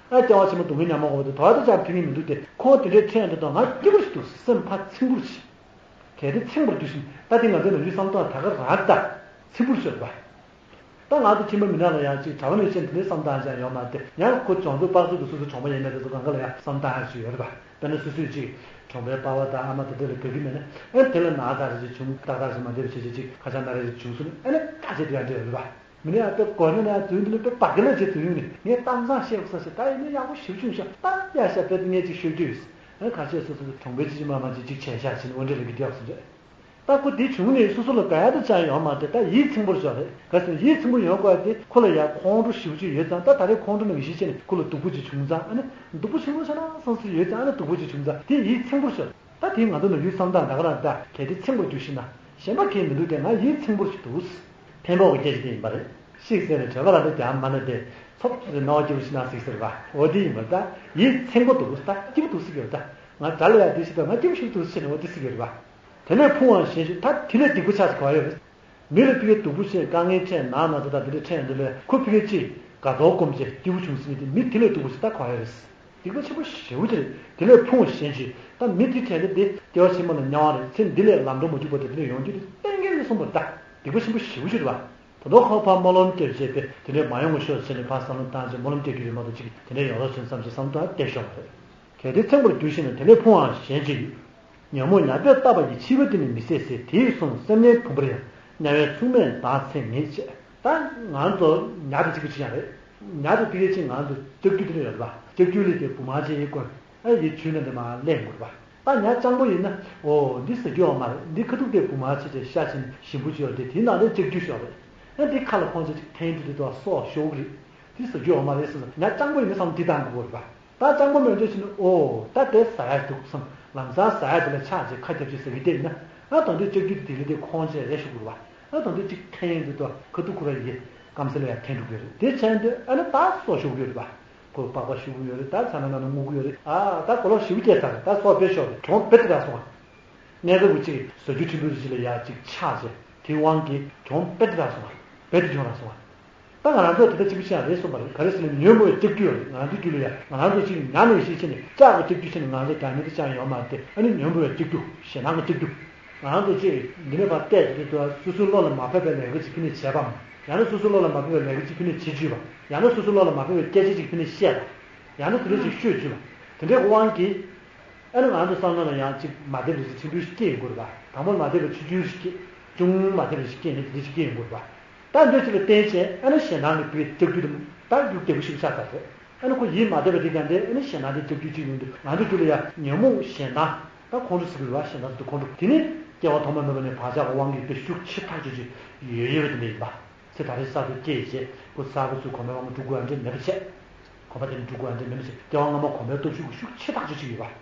ཨ་སྐྱེ་བ་ཕྱི་མ་སྡུག་བསྔལ་མྱངས་མ་དགོས་པ་དང་དོ་ལས་ཅང་ཕན་གྱི་མི་འདུག་སྟེ། ཁོང་དེ་འདྲའི་ཕྲན་དུ་དང་ང་སྐྱིད་པོ་ཞིག་འདུག་སེམས་ཕར་ཚིམ་པོ་ཞིག་གལ་ཏེ་ཚིམ་པར་འདུག་ཞིང་ད་དེ་ང་ཚོའི་ནམ་རྒྱུན་བསམ་སྟངས་ད་ག་རང་ད་ཚིམ་པོ་ཞིག་ཡོད་པ། ད་ང་ཚོ་ཁྱིམ་པ་མི་ནག་ལ་ཡང་ཅིག་གྲྭ་པ་ནས་ཤེས་དེ་འདྲའི་བསམ་སྟངས་ཅང་ཡོད་མ་རེད་དེ། ཡང་ཁོ་སྦྱོང་ཚོགས་དཔག་ཚོད་དུ་སོ་སོ་གྲོང་པ་ཡིན་ན་དེ་ཚོ་གང་ག་ལ་ཡང་བསམ་སྟངས་ཧ་ཅིག་ཡོད་རེད་པ། དཔེར་ན་སོ་སོས་ཅིག་གྲོང་པའི་པ་ཕ་དང་ཨ་མ་དེ་འདྲ་ལ་དགའ་གི་མེད་ན་ཨེ་དེ་ལ་ན་ཚ་རེ་ཞིག་བྱུང་ཏག་ཏག་ཞིག་མ་བདེ་བ་བྱེད་བྱེད་ཅིག་ཁ་ཆག་སྣ་རལ་ཞིག་བྱུང་སོང་ན་ཨེ་ན་ཁ་ཆེ་དེ་ཡང་འདྲ་ཡོད་རེད་པ། མི་ནག་ཨ་ཏོ་གོ་ན་ན་དུས་འདི་ལ་དཔེ་བག་གི་ལ་བྱེད་དུས་ཡོང་ནས་ངས་གཏམ་བཟང་བཤད་དགོས་ས་ཞིག་ད་ཡིན་ན་ཡག་པོ་ཞེ་པོ་བྱུང་ཤག་ད་ཡ་ཤ་དཔེ་དེ་ངས་ཅིག་ཤོད་རྒྱུ་ཡོད། ཨེ་ཁ་ཆེ་སོ་སོ་གྲོང་པའི་ཅིག་ཅིག་མ་མ་ཅིག་ཅིག་བྱས་ཤག་ཅིག་འོན་ཏེ་ལ་གི་དེ་ཡག་སོང་རེད། ད་ཁོ་དེ་བྱུང་ནས་སོ་སོ་ལ་དགའ་ཡག་དེ་ཅང་ཡོད་མ་རེད། ད་ཡིད་ཚིམ་པོ་ཞིག་རེད། ག་ཟེར་ན་ཡིད་ཚིམ་པོ་ཡོང་དགོས་ཡག་དེ་ཁོ་ལ་ཡང་ཁོང་ཁྲོ་ཞེ་པོ་ཅིག་ཡོད་ཙང་། ད་ད་རེས་ཁོང་ཁྲོ་ནང་བཞིན་བྱས་ནས་ཁོ་ལ་སྡུག་པོ་ཅིག་བྱུང་ཙང་། ཨ་ནི་སྡུག་པོ་ཆེན་པོ་ཆ་ན་སང་སི་ཡོད་ཙང་། ཨ་ནི་སྡུག་པོ་ཅིག་བྱུང་ཙང་དེ་ཡིད་ཚིམ་པོ་ཞིག་ད་དེ་ང་ཚོ་ནམ་རྒྱུན་བསམ་སྟངས་ད་ག་རང་ད་གལ་ཏེ་ཚིམ་པོར་འདུག་ཤི་ན་གཞན་པ་གལ་མི་འདུག་དེ་ང་ཡིད་ཚིམ་པོ་ཞིག་འདུག་ཕན་པོ་གི་སྐད་ཆ་དེ་ཡིན་པ་རེད། ཤིག་ཟེར་ནས་བྲོས་པ་ལ་འདི་དེའང་མ་ན་དེ། ཐོབ་ཟེར་སྣང་བ་སྐྱིད་པོ་ཞིག་སྣང་ཟིག་ཟེར་བ། འོ་དེ་ཡིན་པར་ད་ཡིད་ཚིམ་པོ་འདུག་ད་སྐྱིད་པོ་འདུག་ཟེར་གྱི་ཡོད་ད། ང་དགྲ་ལ་ཡ་དེ་ཞིག་ད་ང་སྐྱིད་པོ་ཞིག་འདུག་ཟེར་ནས་འོ་དེ་ཟེར་གྱི་ཡོད་རེད་བ། དེ་ནས་ཕུང་བ་གཞན་ཞིག་ད་དེ་ལས་སྡིག་པ་ཆགས་ཟིག་ག་བ་ཡོད་རེད། མི་ལ་ཕ་གིའི་སྡུག་པོ་བྱས་དཀའ་ངལ་འཕྲད་ན་ན་ཚ་དང་དེ་འདྲ་འཕྲད་ཡོང་དུས་ལས་ཁོ་ཕ་གིའི་ཅིག་དགའ་ཚོར་སྐོམ་བྱས་སྐྱིད་པོ་བྱུང་ཟིན་ནས་དེ་མི་དེ་ལས་སྡུག་པོ་ཞིག་ད་ག་བ་ཡོད་རེད། སྡིག་པ་ཆེན་པོ་ཞེ་པོ་ཅིག་རེད། དེ་ལས་ཕུང་བ་གཞན་ཞིག་ད་མི་དེ་འཕྲད་ན་དེ་སྐྱེ་བ་ཕྱི་མ་ལ་དམྱལ་བ་རེད། ཚེ་འདི་ལས་ལམ་འགྲོ་མ་བཅུག་པ་དེ་དེ་ལས་ཡོང་རྒྱུ་དེ་གཏན་འཁེལ་ནས་གསུངས་པ་རེད་ད། སྡིག་པ་ཆེན་པོ་ཞེ་པོ་ཅིག་རེད་བ། ད་དུང་ཁོ་ཕར་སྨོན་ལམ་བརྒྱབ་བྱས་པས་དེ་འདྲས་མ་ཡོང་བ་ཤོག་ཟེར་ནས་ཕར་བསམ་བློ་བཏང་བྱས་སྨོན་ལམ་བརྒྱབ་ཀྱི་རེད་མ་གཏོགས་ཅིག་དེ་འདྲས་ཡོང་རོགས་བྱོས་བསམ་བྱས་བསམ་བློ་བཏང་བསྡད་ཤོག་མ་རེད། གལ་ཏེ་ཚིམ་པར་འགྱུར་ཞིང་ན་དེ་ལས་ཕུང་བ་གཞན་ཅིག་ཡོད། ཉོན་མོངས་ཉ་པས་བཏབ་པ་ཡི་ཕྱི་པ་དེ་ནི་མི་ཟད་ཟེར། དེ་ཡི་གཟུངས་སེམས་ཉིད་བུམ་པར་ཡང་། དམྱལ་བའི་མཚུངས་མེད་བདག་མཚན་ཉིད་ཅེས། ད་ང་ཚོ་ཉ་དང་གཅིག་པ་གཅིག་རྐྱང་རེད། ཉ་དང་ཕ་གི་གཅིག་ང་ཚོ་ལྕགས་ཀྱུ་དེ་འདྲ་ཡོད་རེད་པ། ལྕགས་ཀྱུ་ལས་དེ་བུམ་པ་ཅན་ཡིན་དགོས། ཨ་ཡི་ཆུ་ནང་དེ་མར་ལེན་དགོས་རེད་པ། ད་ཉ་སྤྱང་པོ་ཡིན་ན། འོ་འདི་ཟ་རྒྱུ་ཡོད་མ་རེད། འདི་ཁ་ཐུག་དེ་བུམ་པ་ཅན་དེ་ཤ་ཆེན་ཞིམ་པོ་ཅིག་ཡོད་དེ་དེའི་ནང་དེ་ལྕགས་ཀྱུ་ཤོག་རེད། ཨ་འདི་ཁ་ལ་ཁོང་ཚོ་ཅིག་འཐེན་དུས་དེ་དུ་སྲོག་ཤོར་གི་རེད། འདི་ཟ་རྒྱུ་ཡོད་མ་རེད་ཟེར་ན་ཉ་སྤྱང་པོ་ཡིན་ན་བསམ་བློ་འདི་བཏང་དགོས་རེད་པ། ད་སྤྱང་པོ་མེད་འདོད་བྱས་ན་ཨོ་ད་དེ་ཟ་ཡ་འདུག་བསམ། ལམ་སང་ཟ་ཡ་དེ་ལ་ཆགས་བྱས་ཁ་རྒྱབ་བྱས་ཟ་གི་བསྡད་ཡིན་ན། ཨ་ད་འདི་ལྕགས་ཀྱུ་དེ་དེ་ལས་དེ་ཁོང་ཆེ་རེ་ཞུ་དགོས་པ། ཨ་ད་འདི་གཅིག་འཐེན་དུས་དུ་ཁ་ཐུག་ཁོ་ར་ཡི་སྐམ་ས་ལ་ཡ་འཐེན་འགྲོ་གི་རེད། དེ་བྱས་ན་དེ་ཨ་ནི་ད་སྲོག་ཤོར་གི་ཡོད་རེད་པ། ཁོ་པགས་པ་ཤུ་གུ་ཡོད་རེད། ད་ཚ་ན་ན་ན་ངུ་གུ་ཡོད་རེད། ཨ་ད་གོ་ལོག་ཞིབ་རྒྱས་ཚར་རེད། ད་སྲོག་དཔེ་ཤོར་རེད། གྱོང་དཔེ་དེ་རག་སོང་བ། གནས་སྐབས་ཀྱི་ཅིག་ཟ་རྒྱུ་ཕྲན་བུ་རེ་ཅིག་ལ་ཡ་ཅིག་ཆགས་བྱས་དེའི་དབང་གིས་གྱོང་དཔེ་དེ་རག་སོང་བ། དཔེ་དེ་གྱོང་རག་སོང་བ། ད་ང་རང་ཚོ་དེ་ལྟ་གཅིག་པུ་ཤེས་ཡ་རེད་གསུངས་པ་རེད། ག་རེ་ཟེར་ན་ཉོན་མོངས་པའི་ལྕགས་ཀྱུ་ཡོད་རེད། ང་རང་ཚོའི་རྒྱུད་ལ་ཡ་ང་རང་ཚོ་ཅིག་ཉ་ནས་ཤེས་བྱས་ནས་ལྕགས་ཀྱི་ལྕགས་ཀྱུ་བྱས་ནས་ང་ཚོ་དྲང་ནས་དེ་ཅང་ཡོད་མ་རེད་དེ། ཨ་ནི་ཉོན་མོངས་པའི་ལྕགས་ཀྱུ་ཞེ་སྡང་གི་ལྕགས་ཀྱུ། ང་རང་ཚོ་ཅིག་འདི་ནས་ཕར་བལྟས་དེ་དུས་སོ་སོའི་བློ་ལ་མ་ཕེབས་པའི་ལས་ཀ་ཅིག་ཕ་ནས་བྱས་པའམ། ཡང་ན་སོ་སོའི་བློ་ལ་མ་ཕེབས་པའི་ལས་ཀ་ཅིག་ཕ་ནས་བྱེད་བཅུག་པ། ཡང་ན་སོ་སོའི་བློ་ལ་མ་ཕེབས་པའི་སྐད་ཆ་ཅིག་ཕ་ནས་བཤད་པ། ཡང་ན་དེ་འདྲ་ཅིག་ཤོད་བཅུག་པ། དེ་འདྲའི་དབང་གིས། ཨ་ནི་ང་ཚོ་བསམ་བློ་ལ་ཡང་ཅིག་མ་བདེ་བ་ཅིག་ཕྲན་བུ་ཞིག་སྐྱེ་ཡོང་གི་རེད་པ། དང་པོ་མ་བདེ་བ་ཆུང་ཆུང་ཞིག་སྐྱེ། ཅུང་མ་བདེ་བ་ཞིག་སྐྱེ་ནས་དེ་འདྲ་ཞིག་སྐྱེ་ཡོང་གི་རེད་པ། ད་འདོད་ཅིག་ལ་བརྟེན་བྱས་ཨ་ནི་ཞེ་སྡང་གི་བུའི་ལྕགས་ཀྱུ་དེ་ད་རྒྱུ་བདེ་པོ་ཞིག་ཆགས་ཚར་རེད། ཨ་ནི་ཁོ་ཡིད་མ་བདེ་བ་དེ་ཀྱང་དེ་ཨ་ནི་ཞེ་སྡང་དེ་ལྕགས་ཀྱུ་གཅིག་ཡོང་དུས་ང་ཚོ་རྒྱུད་ལ་ཡང་ཉོན་མོངས་ཞེ་སྡང་ད་ཁོང་ཁྲོ་ཟེར་གི་རེད་པ། ཞེ་སྡང་ཟེར་དུས་ཁོང་ཁྲོ་དེ་ནི་སྐྱེ་བ་ཐོག་མ་མེད་པ་ནས་བག་ཆགས་ཀྱི་དབང་གིས་དཔེ་ཤུགས་ཆེ་ཐག་ཆོད་ཅིག་ཡོད་ཡོད་པ་དེ་འདྲ་ཡིན་པ། ཚེ་ད་རེས་གསར་དུ་སྐྱེས་བྱས་ཁོ་གསར་པ་ཚོས་གོམས་པའི་དབང་གིས་འགྲོ་དགོས་ཡ་འདྲ་མེད་པ་བྱས། གོམས་པ་དེ་ནི་འགྲོ་དགོས་ཡ་འདྲ་མེད་པ་བྱས་སྐྱེ་བ་སྔ་མ་གོམས་པའི་སྟོབས་ཤུགས་ཀྱི་ཤུགས་ཆེ་ཐག་ཆོད་ཅིག་ཡོད་པ།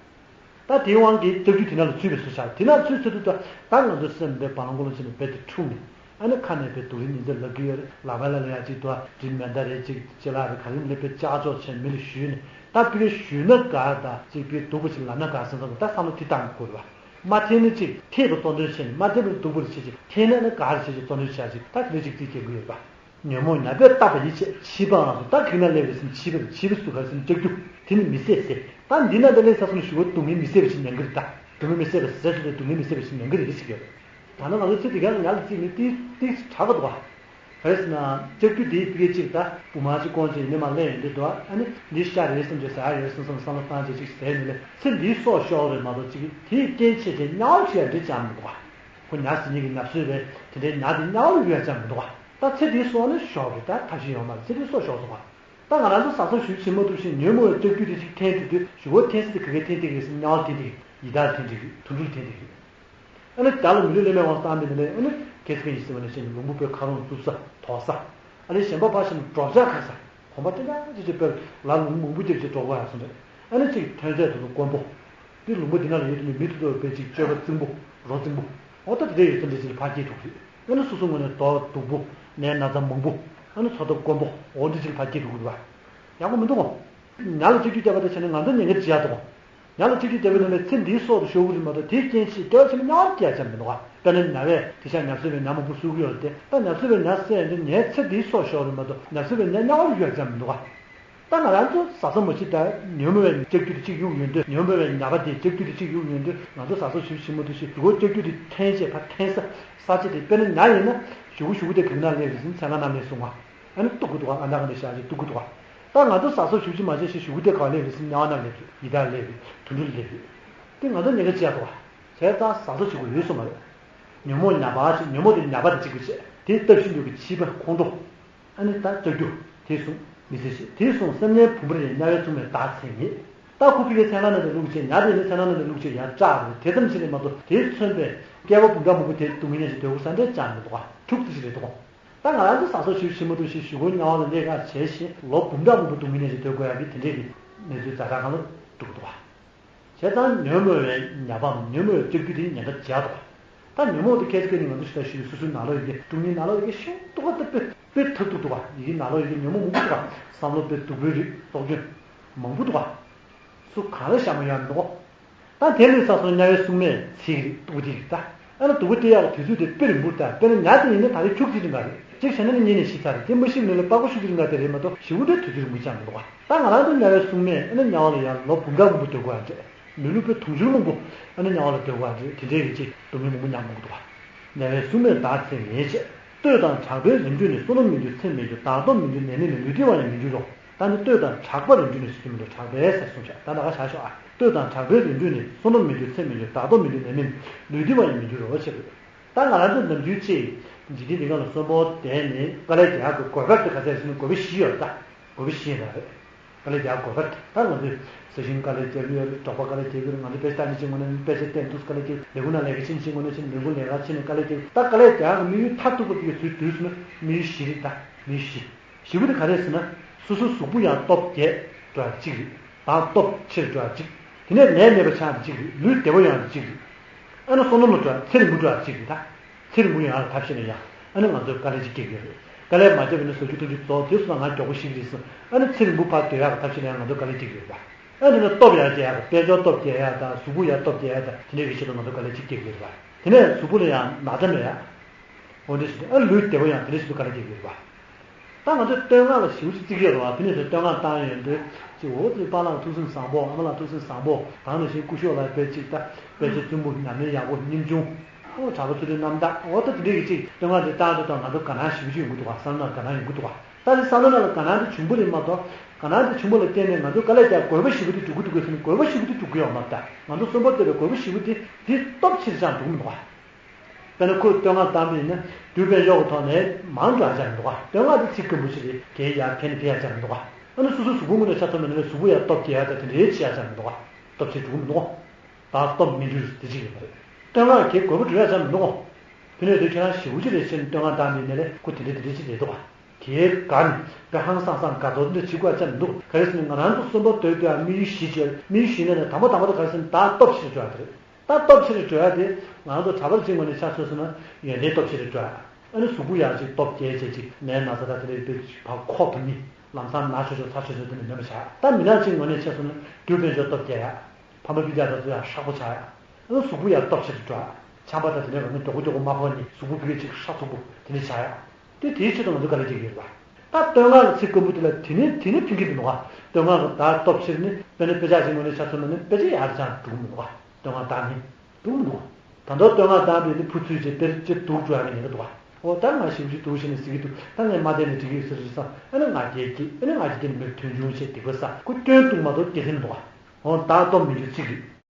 ད་དེའི་དབང་གིས་ལྕགས་ཀྱུ་དེ་ནང་ལ་ཚུད་པའི་བཟོ་བྱ། དེ་ནང་ཚུད་ཚུད་དུས་ད་ད་ང་ཚོའི་སེམས་དེ་བ་ལང་ཀོ་ལོང་བྱས་ནས་རྦད་དེ་འཁྲུགས་ནས་ཨ་ནི་ཁ་ནས་དཔེ་སྡུག་རུས་ཉེས་འཛུགས་ལབ་ཀྱི་ཡོད་རེད། ལག་པ་ལ་ལ་ཡ་གཅིག་ཏུ་དྲི་མེ་མདའ་རེད། གཅིག་ལྕེ་ལག་རེད། ག་རེ་ལ་དཔེ་ལྕགས་ཀྱོག་བྱས་མི་ལ་གཞུས་ནས་ད་དཔེ་གཞུས་ན་དགའ་ད་གཅིག་དཔེ་སྡུག་པོ་ཅིག་ལབ་ན་དགའ་བསམ་བསམ་ད་བསམ་བློ་དེ་བཏང་དགོས་རེད་པ། མ་འཐེན་ན་ཅིག་འཐེན་པའི་གཙོ་འདོན་བྱས་ནས་མ་འཐེན་པའི་སྡུག་པོ་ལ་བྱེད་ཅིག་འཐེན་ན་ནི་ག་རེ་བྱེད་ཅིག་གཙོ་འདོན་བྱ་ཅིག་ད་དེ་འདྲ་ཅིག་རྩིས་སྐྱེལ་དགོས་ཡོད་པ། ཉོན་མོངས་ཉ་པས་བཏབ་པ་ཡི་ཕྱིར་ཕྱི་པའང་སོ། ད་གེགས་ན་སླེབས་པའི་སེམས་ཕྱི་པ་རེད། ཕྱི་པའི་གཟུགས་ཁར་སེམས་ལྕགས་ཀྱུ་དེ་ནི་མི་བཟད་ཟེར། ད་འདི་ན་འདི་ལས་ས་སོ་ནས་ཞུ་བ་སྡུག་བསྔལ་མི་བཟད་པ་ཞིག་མྱང་གི་རེད་ད། སྡུག་བསྔལ་མི་བཟད་པ་ཟེར་ཟེར་ཏེ་སྡུག་བསྔལ་མི་བཟད་པ་ཞིག་མྱང་གི་རེད་ཟེར་གྱི་ཡོད། ད་ནི་ང་ཚོ་ཚེ་འདི་ག་ལ་ཉ་ལ་བརྩིས་ནས་ཏིག་ཏིག་དྲག་གི་འདུག་བ། ག་རེ་ཟེར་ན་ལྕགས་ཀྱུ་དེའི་ཕ་གི་གཅིག་ད་བུ་མ་གཅིག་སྐོང་བྱས་ཡིན་ན་མ་ལེན་ཡོང་དུས་འདུག་བ། ཨ་ནི་འདི་ཤ་རེད་བསམ་བྱས་ཟ་ཡ་ཡོད་བསམ་བསམ་བསམ་བློ་བཏང་བྱས་ཅིག་ཟས་ནས་ལས་ཚེ་འདིའི་སྲོག་ཤོར་རེད་མ་གཏོགས་ཅིག་དེའི་རྐྱེན་བྱས་བྱས་དམྱལ་བ་ཞིག་ཡང་འདྲི་བྱ་མི་འདུག་བ། ཁོ་ཉ་ཟ་མཁན་གྱི་ཉ་གསོད་པས་དེ་འདྲའི་ཉ་དེ་དམྱལ་བ་ལ་གཡུག་ཡ་བྱ་མི་འདུག་བ། ད་ཚེ་འདིའི་སྲོག་ནི་ཤོར་རེད། ད་ཐབས་ཤེས་ཡོད་མ་རེད། ཚེ་འདིའི་སྲོག་ཤོར་སོང་བ། ད་ང་རང་ཚོ་ཟ་སོགས་ཞིབ་བྱེད་མ་ཐུབ་ཞིང་ཉོན་མོངས་པའི་ལྕགས་ཀྱུ་དེ་ཅིག་འཐེན་དུས་དུས་ཞུ་བོ་འཐེན་སྲིད་དེ་ག་གེ་འཐེན་དེ་གེ་སྲིད་དམྱལ་བ་འཐེན་དེ་གེ་ཡི་དྭགས་འཐེན་དེ་གེ་དུད་འགྲོ་འཐེན་དེ་གེ་ཨ་ནི་བདག་ལ་མི་ལུས་ལེན་པའི་དབང་བཏང་དེ་ནི་ཨ་ནི་ཁྱེད་ཚོ་གིས་ཡིན་ཟེར་བ་ནི་ཞེས་ནི་ལུང་པ་པོའི་ཁ་རོང་བཙུགས་ས་དོགས་ས། ཨ་ནི་གཞན་པ་ཕར་ཞིག་ནི་གྲོགས་ཆགས་ཁ་ས། གོམ་པ་ཏན་ཏན་ཅིག་ཅིག་སྤེལ་ལ་ལུང་མང་པོ་རྒྱབ་ཅིག་གྲོགས་པོ་ཡང་སོང་རེད། ཨ་ནི་ཅིག་ཐོན་རྫས་དེ་ཚོ་དཀོན་པོ། འདི་ལུང་པ་འདི་ན་ལ་ཡོད་དུས་ནི་མི་དེ་ཚོ་དཔེ་ཅིག་སྤྱོད་པ་རྩིང་པོ་རོ་རྩིང་པོ། འོ་ད་དེ་འདྲ་ཡོད་ཚད་འདྲ་ཅིག་ལ་ཕར་སྐྱེལ་འགྲོ་གི་རེད། ཨ་ནི་སོ་སོ་ངོས་ནས་དོགས་སྡུག་པོ་ནད་ན་ཚ་མང་པོ། ཨ་ནི་འཚོ་ཐབས་དཀོན་པོ་འོ་འདི་ཅིག་ལ་ཕར་སྐྱེལ་འགྲོ་གི་རེད་བ། ཡག་པོ་མི་འདུག་གོ། ཉ་ལ་ལྕགས་ཀྱུ་བརྒྱབ་པ་དང་བྱས་ན་ང་ཚོ་ཉེན་ཁ་ཇི་ཡག་འདུག་གོ། ཉ་ལ་ལྕགས་ཀྱུ་བརྒྱབ་པ་ནི་ཚེ་འདིའི་སྲོག་ཏུ་ཤོར་གི་རེད་མ་གཏོགས་དེའི་རྐྱེན་བྱས་དེ་བ་ཚེ་དམྱལ་བར་སྐྱེལ་ཡ་ཅང་མི་འདུག་ག། དཔེར་ན་ཉ་བས་དེ་ཤ་ཉ་གསོད་པའི་ཉ་མང་པོ་གསོད་ཀྱི་ཡོད་རེད་དེ། ད་ཉ་གསོད་པའི་ཉ་བསད་ཡོང་དུས་ངའི་ཚེ་འདིའི་སྲོག་ཤོར་རེད་མ་གཏོགས་ཉ་གསོད་པའི་ཉ་དམྱལ་བར་གཡུག་ཡ་ཅང་མི་འདུག་ག། ད་ང་རང་ཚོ་ཟ་ས་མ་ཤི་ད་ཉོན་མོངས་པའི་ལྕགས་ཀྱུ་དེ་གཅིག་གཡུག་ཡོང་དུས། ཉོན་མོངས་པའི་ཉ་པ་དེ་ལྕགས་ཀྱུ་དེ་གཅིག་གཡུག་ཡོང་དུས་ང་ཚོ་ཟ་ས་ཞིབ་ཞིབ་མ་ཐུབ་ཞིག་ཞུ་བོ་ལྕགས་ཀྱུ་དེ་འཐེན་བྱས་ཕར་འཐེན་ས་ས་ཆ་དེ་དཔེར་ན་ཉ་ཡིན་ན་ཞུ་བོ་ཞུ་བོ་དེ་གེགས་ན་སླེབས་རེད་ཟེར་ཚན་ལ་ན་མེད་སོང་བ། ཨ་ནི་གཏུག་གི་འདུག་ག། ཨ་ན་ག་ནས་བཞག་ཅིག་གཏུག་གི་འདུག་ག། ད་ང་ཚོ་ཟ་སོགས་ཞིབ་ཅིག་མ་བྱས་ཤིང་ཞུ་གུ་དེ་ག་སླེབས་རེད་ཟེར་དམྱལ་བ་ན་སླེབས་རེད། ཡི་དྭགས་སླེབས་རེད། དུད་འགྲོ་སླེབས་རེད། དེ་ང་ཚོ་ཉེན་ཁ་ཆེ་ཡ་འདུག་ག། བྱས་ཙང་ཟ་སོགས་བྱེད་དགོས་ཡོད་སོ་མ་རེད། ཉོན་མོངས་ཉ་པ་ཞིག་ཉོན་མོངས་དེ་ཉ་པ་དེ་གཅིག་པུ་བྱས་དེ་སྟབས་ཤིག་འདུག་གི་ཕྱི་པ་ཁོང་ཁྲོ། ཨ་ནི་ད་ལྕགས་ཀྱུ་དེ་གསུངས་མི་ཟེར་ཞེས་དེ་གསུངས་སེམས་ཉལ་བུམ་པར་ཡང་དམྱལ་བའི་མཚུངས་མེད་བདག་མཚན་ཉིད། ད་ཁོ་ཕ་གིའི་ཚེ་ན་ན་ནས་བླུགས་བྱས་ཉ་དེ་ནི་ཚེ་ན་ན་ནས་བླུགས་བྱས་ཡར་བཀྲག་རེད། དེ་ཙམ་ཞིག་རེད་མ་གཏོགས་དེའི་མཚོན་པའི་སྐྱེ་བ་འབུམ་ཕྲག་མང་པོ་དེ་སྡུག་བསྔལ་ཞིག་སྡོད་དགོས་ས་འདྲ་ཅང་མི་འདུག་ག། འཁྲུག་ཙི་ཞིག་རེད་འདུག་ག། ད་ང་རང་ཚོ་ཟ་སོགས་ཞིབ་ཞིབ་མ་ཐུབ་ཞིག་ཞུ་གུ་དམྱལ་བ་ལ་སླེབས་ག་བྱས་ཤིང་ལོ་འབུམ་ཕྲག་མང་པོ་སྡུག་བསྔལ་ཞིག་སྡོད་དགོས་ཡག་གི་དེ་འདྲས་ཀྱི་གནས་ཚུལ་ཛ་དྲག་གང་ལ་འགྲོ་གི་འདུག་བ། བྱས་ཙང་ཉོན་མོངས་པའི་ཉ་པའམ་ཉོན་མོངས་པའི་ལྕགས་ཀྱུ་དེ་ཉེན་ཁ་ཇི་ཡག་འདུག་བ། ད་ཉོན་མོངས་དེ་ཁྱེད་ཚོ་ནི་ང་ཚོ་ཞིག་ད་ཞུས་སོ་སོའི་ནང་ལོགས་ཡི་གེ་དཀྲུག་ཉེན་ནང་ལོགས་ཡི་གེ་ཤིན་ཏུ་ཁ་ཏུ་པེ། དཔེ་ཐབས་སྡུག་འདུག་ག་ཡི་གེ་ནག་ལོག་ཡི་གེ་ཉོན་མོངས་མང་པོ་འདུག་ག་བསམ་བློ་དཔེ་སྡུག་པོའི་རིགས་བཙོག་སྐྱོན་མང་པོ་འདུག་ག་སུ་གང་ལ་བཞག་མ་ཡོང་མི་འདུག་ག་ད་དེ་ལས་ས་སོང་དམྱལ་བའི་སྲུང་མས་ཚིག་རིགས་སྡུག་པོ་དེ་རིགས་ད། ཨ་ན་སྡུག་པོ་དེ་ཡག་གི་དུས་ཚོད་དེ་དཔེ་རིང་པོ་ད་དཔེར་ན་ཉ་དེ་ཡིན་ན་ད་རེས་ཁྱུག་ཅིག་རིང་ག་རེད། གཅིག་བྱས་ན་ནི་གཉིས་ནས་ཤི་ཚར་རེད། དེ་མ་ཤི་ནས་ལ་པགས་པ་ཤུགས་ཅིག་རིང་ག་དེ་རེད་མ་གཏོགས་ཞེ་པོ་འདྲའི་དུས་ཚོད་རིང་པོ་ཅང་མི་འདུག་ག་ད་ང་རང་ཚོ་དམྱལ་བའི་སྲུང་མས་ཨ་ན་དམྱལ་བ་ལ་ཡང་ལོ་འབུམ་ཕྲག་མང་པོ་སྡོད་དགོས་ཨ་འདྲས། མི་ལུས་པའི་དུང་ཕྱུར་མང་པོ་ཨ་ནི་དམྱལ་བ་ལ་སྡོད་དགོས་རེད། དེ་འདྲའི་རིགས་ཅིག་སྡུག་བསྔལ་མང་པོ་མྱངས་མྱོང་གི་འདུག་ག་དམྱལ་བའི་སྲུང་མས་བདག་འཚེ་ངེས་བྱས། བསྟོད་དང་གྲགས་པའི་རིམ་གྲོས་ནི། བསོད་ནམས་མི་འགྱུར་ཚེ་མི་འགྱུར། བདག་སྟོབས་མི་འགྱུར་ནད་མེད་ནས། ལུས་བདེ་བ་ཡང་མི་འགྱུར་རོ། ད་ནི་བསྟོད་དང་གྲགས་པ་རིམ་གྲོས་ནི་ཟེར་གྱི་མི་འདུག་གྲགས་པའི་ཟེར་གསུངས་བྱས། ད་ད་ག་བཞག་ཤོག་ཨ། བསྟོད་དང་གྲགས་པའི་རིམ་གྲོས་ནི། བསོད་ནམས་མི་འགྱུར་ཚེ་མི་འགྱུར། བདག་སྟོབས་མི་འགྱུར་ནད་མེད་ནས། ལུས་བདེ་བ་ཡང་མི་འགྱུར་རོ་ཞེས་པས། ད་ང་རང་ཚོ་ནམ་རྒྱུན་ཅིག་འཇིག་རྟེན་འདི་སྒང་ལ་གསོན་པོ་བསྡད་ནས་དཀའ་ལས་རྒྱག་དགོས་དགོས་པ་དེ་ག་ཚད་ཟེར་ན་དགོས་པ་བཞི་ཡོད་ད། དགོས་པ་བཞི་ཡིན་ད་རེད། དཀའ་ལས་རྒྱག་དགོས་པ་ད་ང་ཚོས་ས་ཞིང་དཀའ་ལས་རྒྱག་གི་ཡོད་རེད། འབྲོག་པ་དཀའ་ལས་རྒྱག་གི་ཡོད་རེད། ང་ཚོ་དཔེ་ཆ་ལྟ་ནི་ཅིག་ངོ་ནས་དཔེ་ཆ་བལྟས་འདུག་དཀའ་ལས་རྒྱག་ལས་ཁུངས་ནང་ལས་ཀ་བྱེད་ནི་ཅིག་ངོ་ནས་བྱེད་ལས་ཁུངས་ལས་ཀ་བྱེད་ནི་དཀའ་ལས་རྒྱག་ད་དཀའ་ལས་རྒྱག་གི་དམིགས་ཡུལ་མཐར་ཐུག་པ་དེ་གའི་ཚུལ་བསྡུས་སོང་ན་དམིགས་ཡུལ་བཞི་རེད་ད། དམིགས་ཡུལ་བཞི། བཞི་པོ་དེ་ག་རེ་ཟེར་ན། སོ་སོའི་གཟུགས་པོ་ཡང་སྟོབས་རྒྱས་འགྲོ་ཡ་གཅིག་རེད། བདག་སྟོབས་ཆེར་འགྲོ་ཡ་གཅིག་དེ་ནས་ནད་མེད་པ་ཆགས་ཡ་གཅིག་རེད། ལུས་བདེ་བོ་ཡོང་ཡ་གཅིག་རེད། ཨ་ནི་བསོད་ནམས་འགྲོ་ཡ་ཚེ་རིང་པོ་འགྲོ་ཡ་གཅིག་རེད་ད། ཚེ་རིང་པོ་ཡོང་ཡ་ལ་ཐབས་ཤེས་ན་ཡང་ཨ་ནི་ང་ཚོས་དཀའ་ལས་ཅིག་སྐྱེལ་གྱི་རེད། དཀའ་ལས་མ་བརྒྱབ་པ་ཡིན་ན་ཟ་རྒྱུ་འཐུང་རྒྱུ་རྫོགས་དེ་སོང་ན་ང་མགྱོགས་པོ་ཤི་གི་རེད་ཟེར། ཨ་ནི་ཚེ་རིང་པོ་ཕར་སྡོད་ཡག་གི་ཐབས་ཤེས་ལ་ཡང་ང་ཚོས་དཀའ་ལས་སྐྱེལ་གྱི་རེད་པ། ཨ་ནི་ན་སྟོབས་ཡར་རྒྱས་ཡག་དང་དཔལ་འབྱོར་སྟོབས་རྒྱས་ཡག་དང་གཟུགས་པོ་ཡར་སྟོབས་རྒྱས་ཡག་དང་དེ་འདྲའི་གི་ཆེད་དུ་ང་ཚོས་དཀའ་ལས་ཅིག་སྐྱེལ་གྱི་རེད་པ། དེ་ནས་གཟུགས་པོ་ལ་ཡང་ན་ཚ་མེད་ཡག་འོ་འདི་ཞིག་ཨ་ལུས་བདེ་བོ་ཡང་དེ་འདྲ་ཞིག་ཏུ་དཀའ་ལས་སྐྱེལ་གྱི་རེད་པ། ད་ང་ཚོས་བསྟོད་བསྔགས་ལ་ཞེ་པོ་ཅིག་བརྩི་གི་ཡོད་རེད་བ། དེ་ནས་ཚོས་བསྟོད་བསྔགས་བཏང་ཡོང་དུས་ཅིག་འོ་ཙི་པཱ་ལགས་ཐུགས་སེམས་བཟང་པོ། ཨ་མ་ལགས་ཐུགས་སེམས་བཟང་པོ། ད་ནང་བཞིན་སྐུ་ཞབས་ལགས་དཔེ་ཅིག་ད་དཔེ་ཆ་རྩོམ་པོ་ཉམས་ལེན་ཡག་པོ་སྙིང་ཆུང་། ཨོ་གྲྭ་པ་ཚོ་དེ་རྣམ་དག་འོ་ད་དེ་འདྲས་ཀྱི་ཅིག་བསྟོད་བསྔགས་དེ་བཏང་དུས་ད་ང་ཚོ་དགའ་སྣང་ཞེ་པོ་ཅིག་ཡོང་གི་འདུག་བ། བསམ་བློ་ནང་དགའ་སྣང་ཡོང་གི་འདུག་བ། ད་དེ་བསམ་བློ་ནང་ལ་དགའ་སྣང་དེ་བྱུང་པོ་རེད་མ་གཏོགས་དགའ་སྣང་དེ་བྱུང་པོ་ལ་བརྟེན་ནས་ང་ཚོ་དཀའ་ལས་རྒྱག་དགོས་པ་ཞེ་པོ་དེ་འགྲུབ་ཀྱི་འདུག་གས་ཟེར་ན་དགོས་པ་ཞེ་པོ་དེ་འགྲུབ་ཀྱི་ཡོད་མ་རེད། ད་ང་ཚོ་གསོན་པོ་བསྡད་པའི་དགོས་པ་ཞེ་པོ་དེ་དེ་སྟོབས་ཆེར་ཅང་འགྲུབ་མི་འདུག་བ། དཔེར་ན་ཁོས་བསྟོད་བསྔགས་བཏང་པ་ཡིན་ན་རྒྱུ་དཔལ་འབྱོར་གྱི་ཐོག་ནས་མང་དྲགས་ཅང་མི་འདུག་ག་བསྟོད་བསྔགས་དེ་ཚིག་སྐམ་པོ་ཞིག་རེད། དེ་ཡར་འཕེན་ནས་འཕེན་ཡག་ཅང་མི་འདུག་ག་ཨ་ནི་སོ་སོའི་གཟུགས་པོ་ངོས་ནས་ཆ་མཚོན་པ་ཡིན་ན་གཟུགས་པོ་ཡར་སྟོབས་རྒྱས་ཡག་དང་དེ་འདྲའི་བྱེད་ཡག་ཅང་མི་འདུག་ག་སྟོབས་ཆེར་འགྲོ་གི་མི་འདུག་ག་བདག་སྟོབས་མི་འགྱུར་དེ་གཅིག་ཡོད་པ་རེད། བསྟོད་བསྔགས་ཀྱི་དགོས་པ་འགྲུབ་ཡག་ཅང་མི་འདུག་ག་དེ་ནས་དེ་ཁྱེད་རང་ཞེ་པོ་ཅིག་རེད་ཟེར་ནས་བསྟོད་བསྔགས་བཏང་ནས་ནས་ལས་ཁོ་དེ་འདྲ་དེ་འདྲ་ཅིག་རེད་འདུག་ག་དེའི་སྒང་ནས་དཔེ་ཧང་སང་སང་དགའ་ཚོར་འདི་བྱེད་དགོས་ཡག་ཅང་མི་འདུག་ག་རེ་ཟེར་ན་ང་རང་ཚོ་གསོན་པོ་སྡོད་དུས་ཡང་དམིགས་ཡུལ་བཞི་བྱས། དམིགས་ཡུལ་བཞི་ནས་ནས་དང་པོ་དང་པོ་དེ་ག་རེ་ཟེར་ན་བདག་སྟོབས་ཆེར་འགྲོ་ཡག་དེ་རེད། ད་སྟོབས་ཆེ་རུ་འགྲོ་ཡ་དེ་ང་ཚོ་གྲྭ་པ་གཅིག་ངོས་ནས་ཆ་མཚོན་སོང་ན་ཡོན་ཏན་སྟོབས་ཆེ་རུ་འགྲོ་ཡ། ཨ་ནི་གཟུགས་པོ་ཡང་ཅིག་སྟོབས་རྒྱས་བྱས་ཅིག་ནད་ན་ཚ་དང་དེ་འདྲའི་དཔེ་ཕར་ཁོག་ཏུ་མི་ལམ་སང་ན་ཆོག་ཆོག་ཚ་ཆོག་ཆོག་དེ་འདྲ་མེད་པ་བྱ་ཡ། ད་མི་ནག་གཅིག་ངོས་ནས་ཆ་མཚོན་ན་རྒྱུ་དཔལ་འབྱོར་སྟོབས་རྒྱས་ཡ། ཕ་མ་སྤུན་ཀྱག་དང་ཚོ་ཡང་ཧྲག་པོ་ཆགས་ཡ། ཨ་ནི་གཟུགས་པོ་ཡང་སྟོབས་ཆེ་རུ་འགྲོ་ཡ། ཆམ་པ་དང་དེ་འདྲའི་རང་མི་མགྱོགས་པོ་མགྱོགས་པོ་མ་ཕོག་ནས་གཟུགས་པོ་ཕ་གི་ཅིག་ཧྲག་ཚུགས་པོ་དེ་འདྲ་ཆགས་ཡ། དེ་དེའི་ཆེད་དུ་ང་ཚོ་དཀའ་ལས་རྒྱག་གི་ཡོད་རེད་པ། ད་བསྟོད་བསྔགས་ཀྱི་ཚིག་སྐམ་པོ་དེ་ལ་དེ་ནས་དེ་ནས་ཕན་གྱི་མི་འདུག་ག་བསྟོད་བསྔགས་ཀྱི་བདག་སྟོབས་ཆེར་ནི་དཔེར་ན་དཔེ་ཆ་ཞིག་ངོས་ནས་ཆ་མཚོན་ན་ནི་དཔེ་ཆ་ཡར་ཅང་འགྲོ་གི་མི་འདུག་ག་བསྟོད་བསྔགས་བཏང་ནི་འགྲོ་གི་མི་འདུག་ག་ད་མདོར་བསྟོད་བསྔགས་བཏང་པས་ནི་བུ་ཚུད་ཅེས་དཔེར་ཅིག་སྡུག་འགྲོ་ཡ་གི་ཉེན་ཁ་འདུག་ག་འོ་ད་ང་ཞེ་པོ་ཅིག་སྡུག་བྱས་ནས་ཟེར་གྱི་འདུག་ད་ངས་མ་བསྡད་ནས་འགྲིག་གི་ཟེར་རེད་བསམ། ཨ་ནི་ང་རྒྱལ་སྐྱེས། ཨ་ནི་ང་རྒྱལ་སྐྱེས་ནས་མི་མཐོང་ཆུང་བྱས་སྡིག་པ་བསགས། ཁོ་སྐྱོན་འདུག་མ་གཏོགས་དགེ་མཚན་འདུག་ག་འོ་བདག་སྟོབས་མི་འགྱུར་གཅིག་རེད།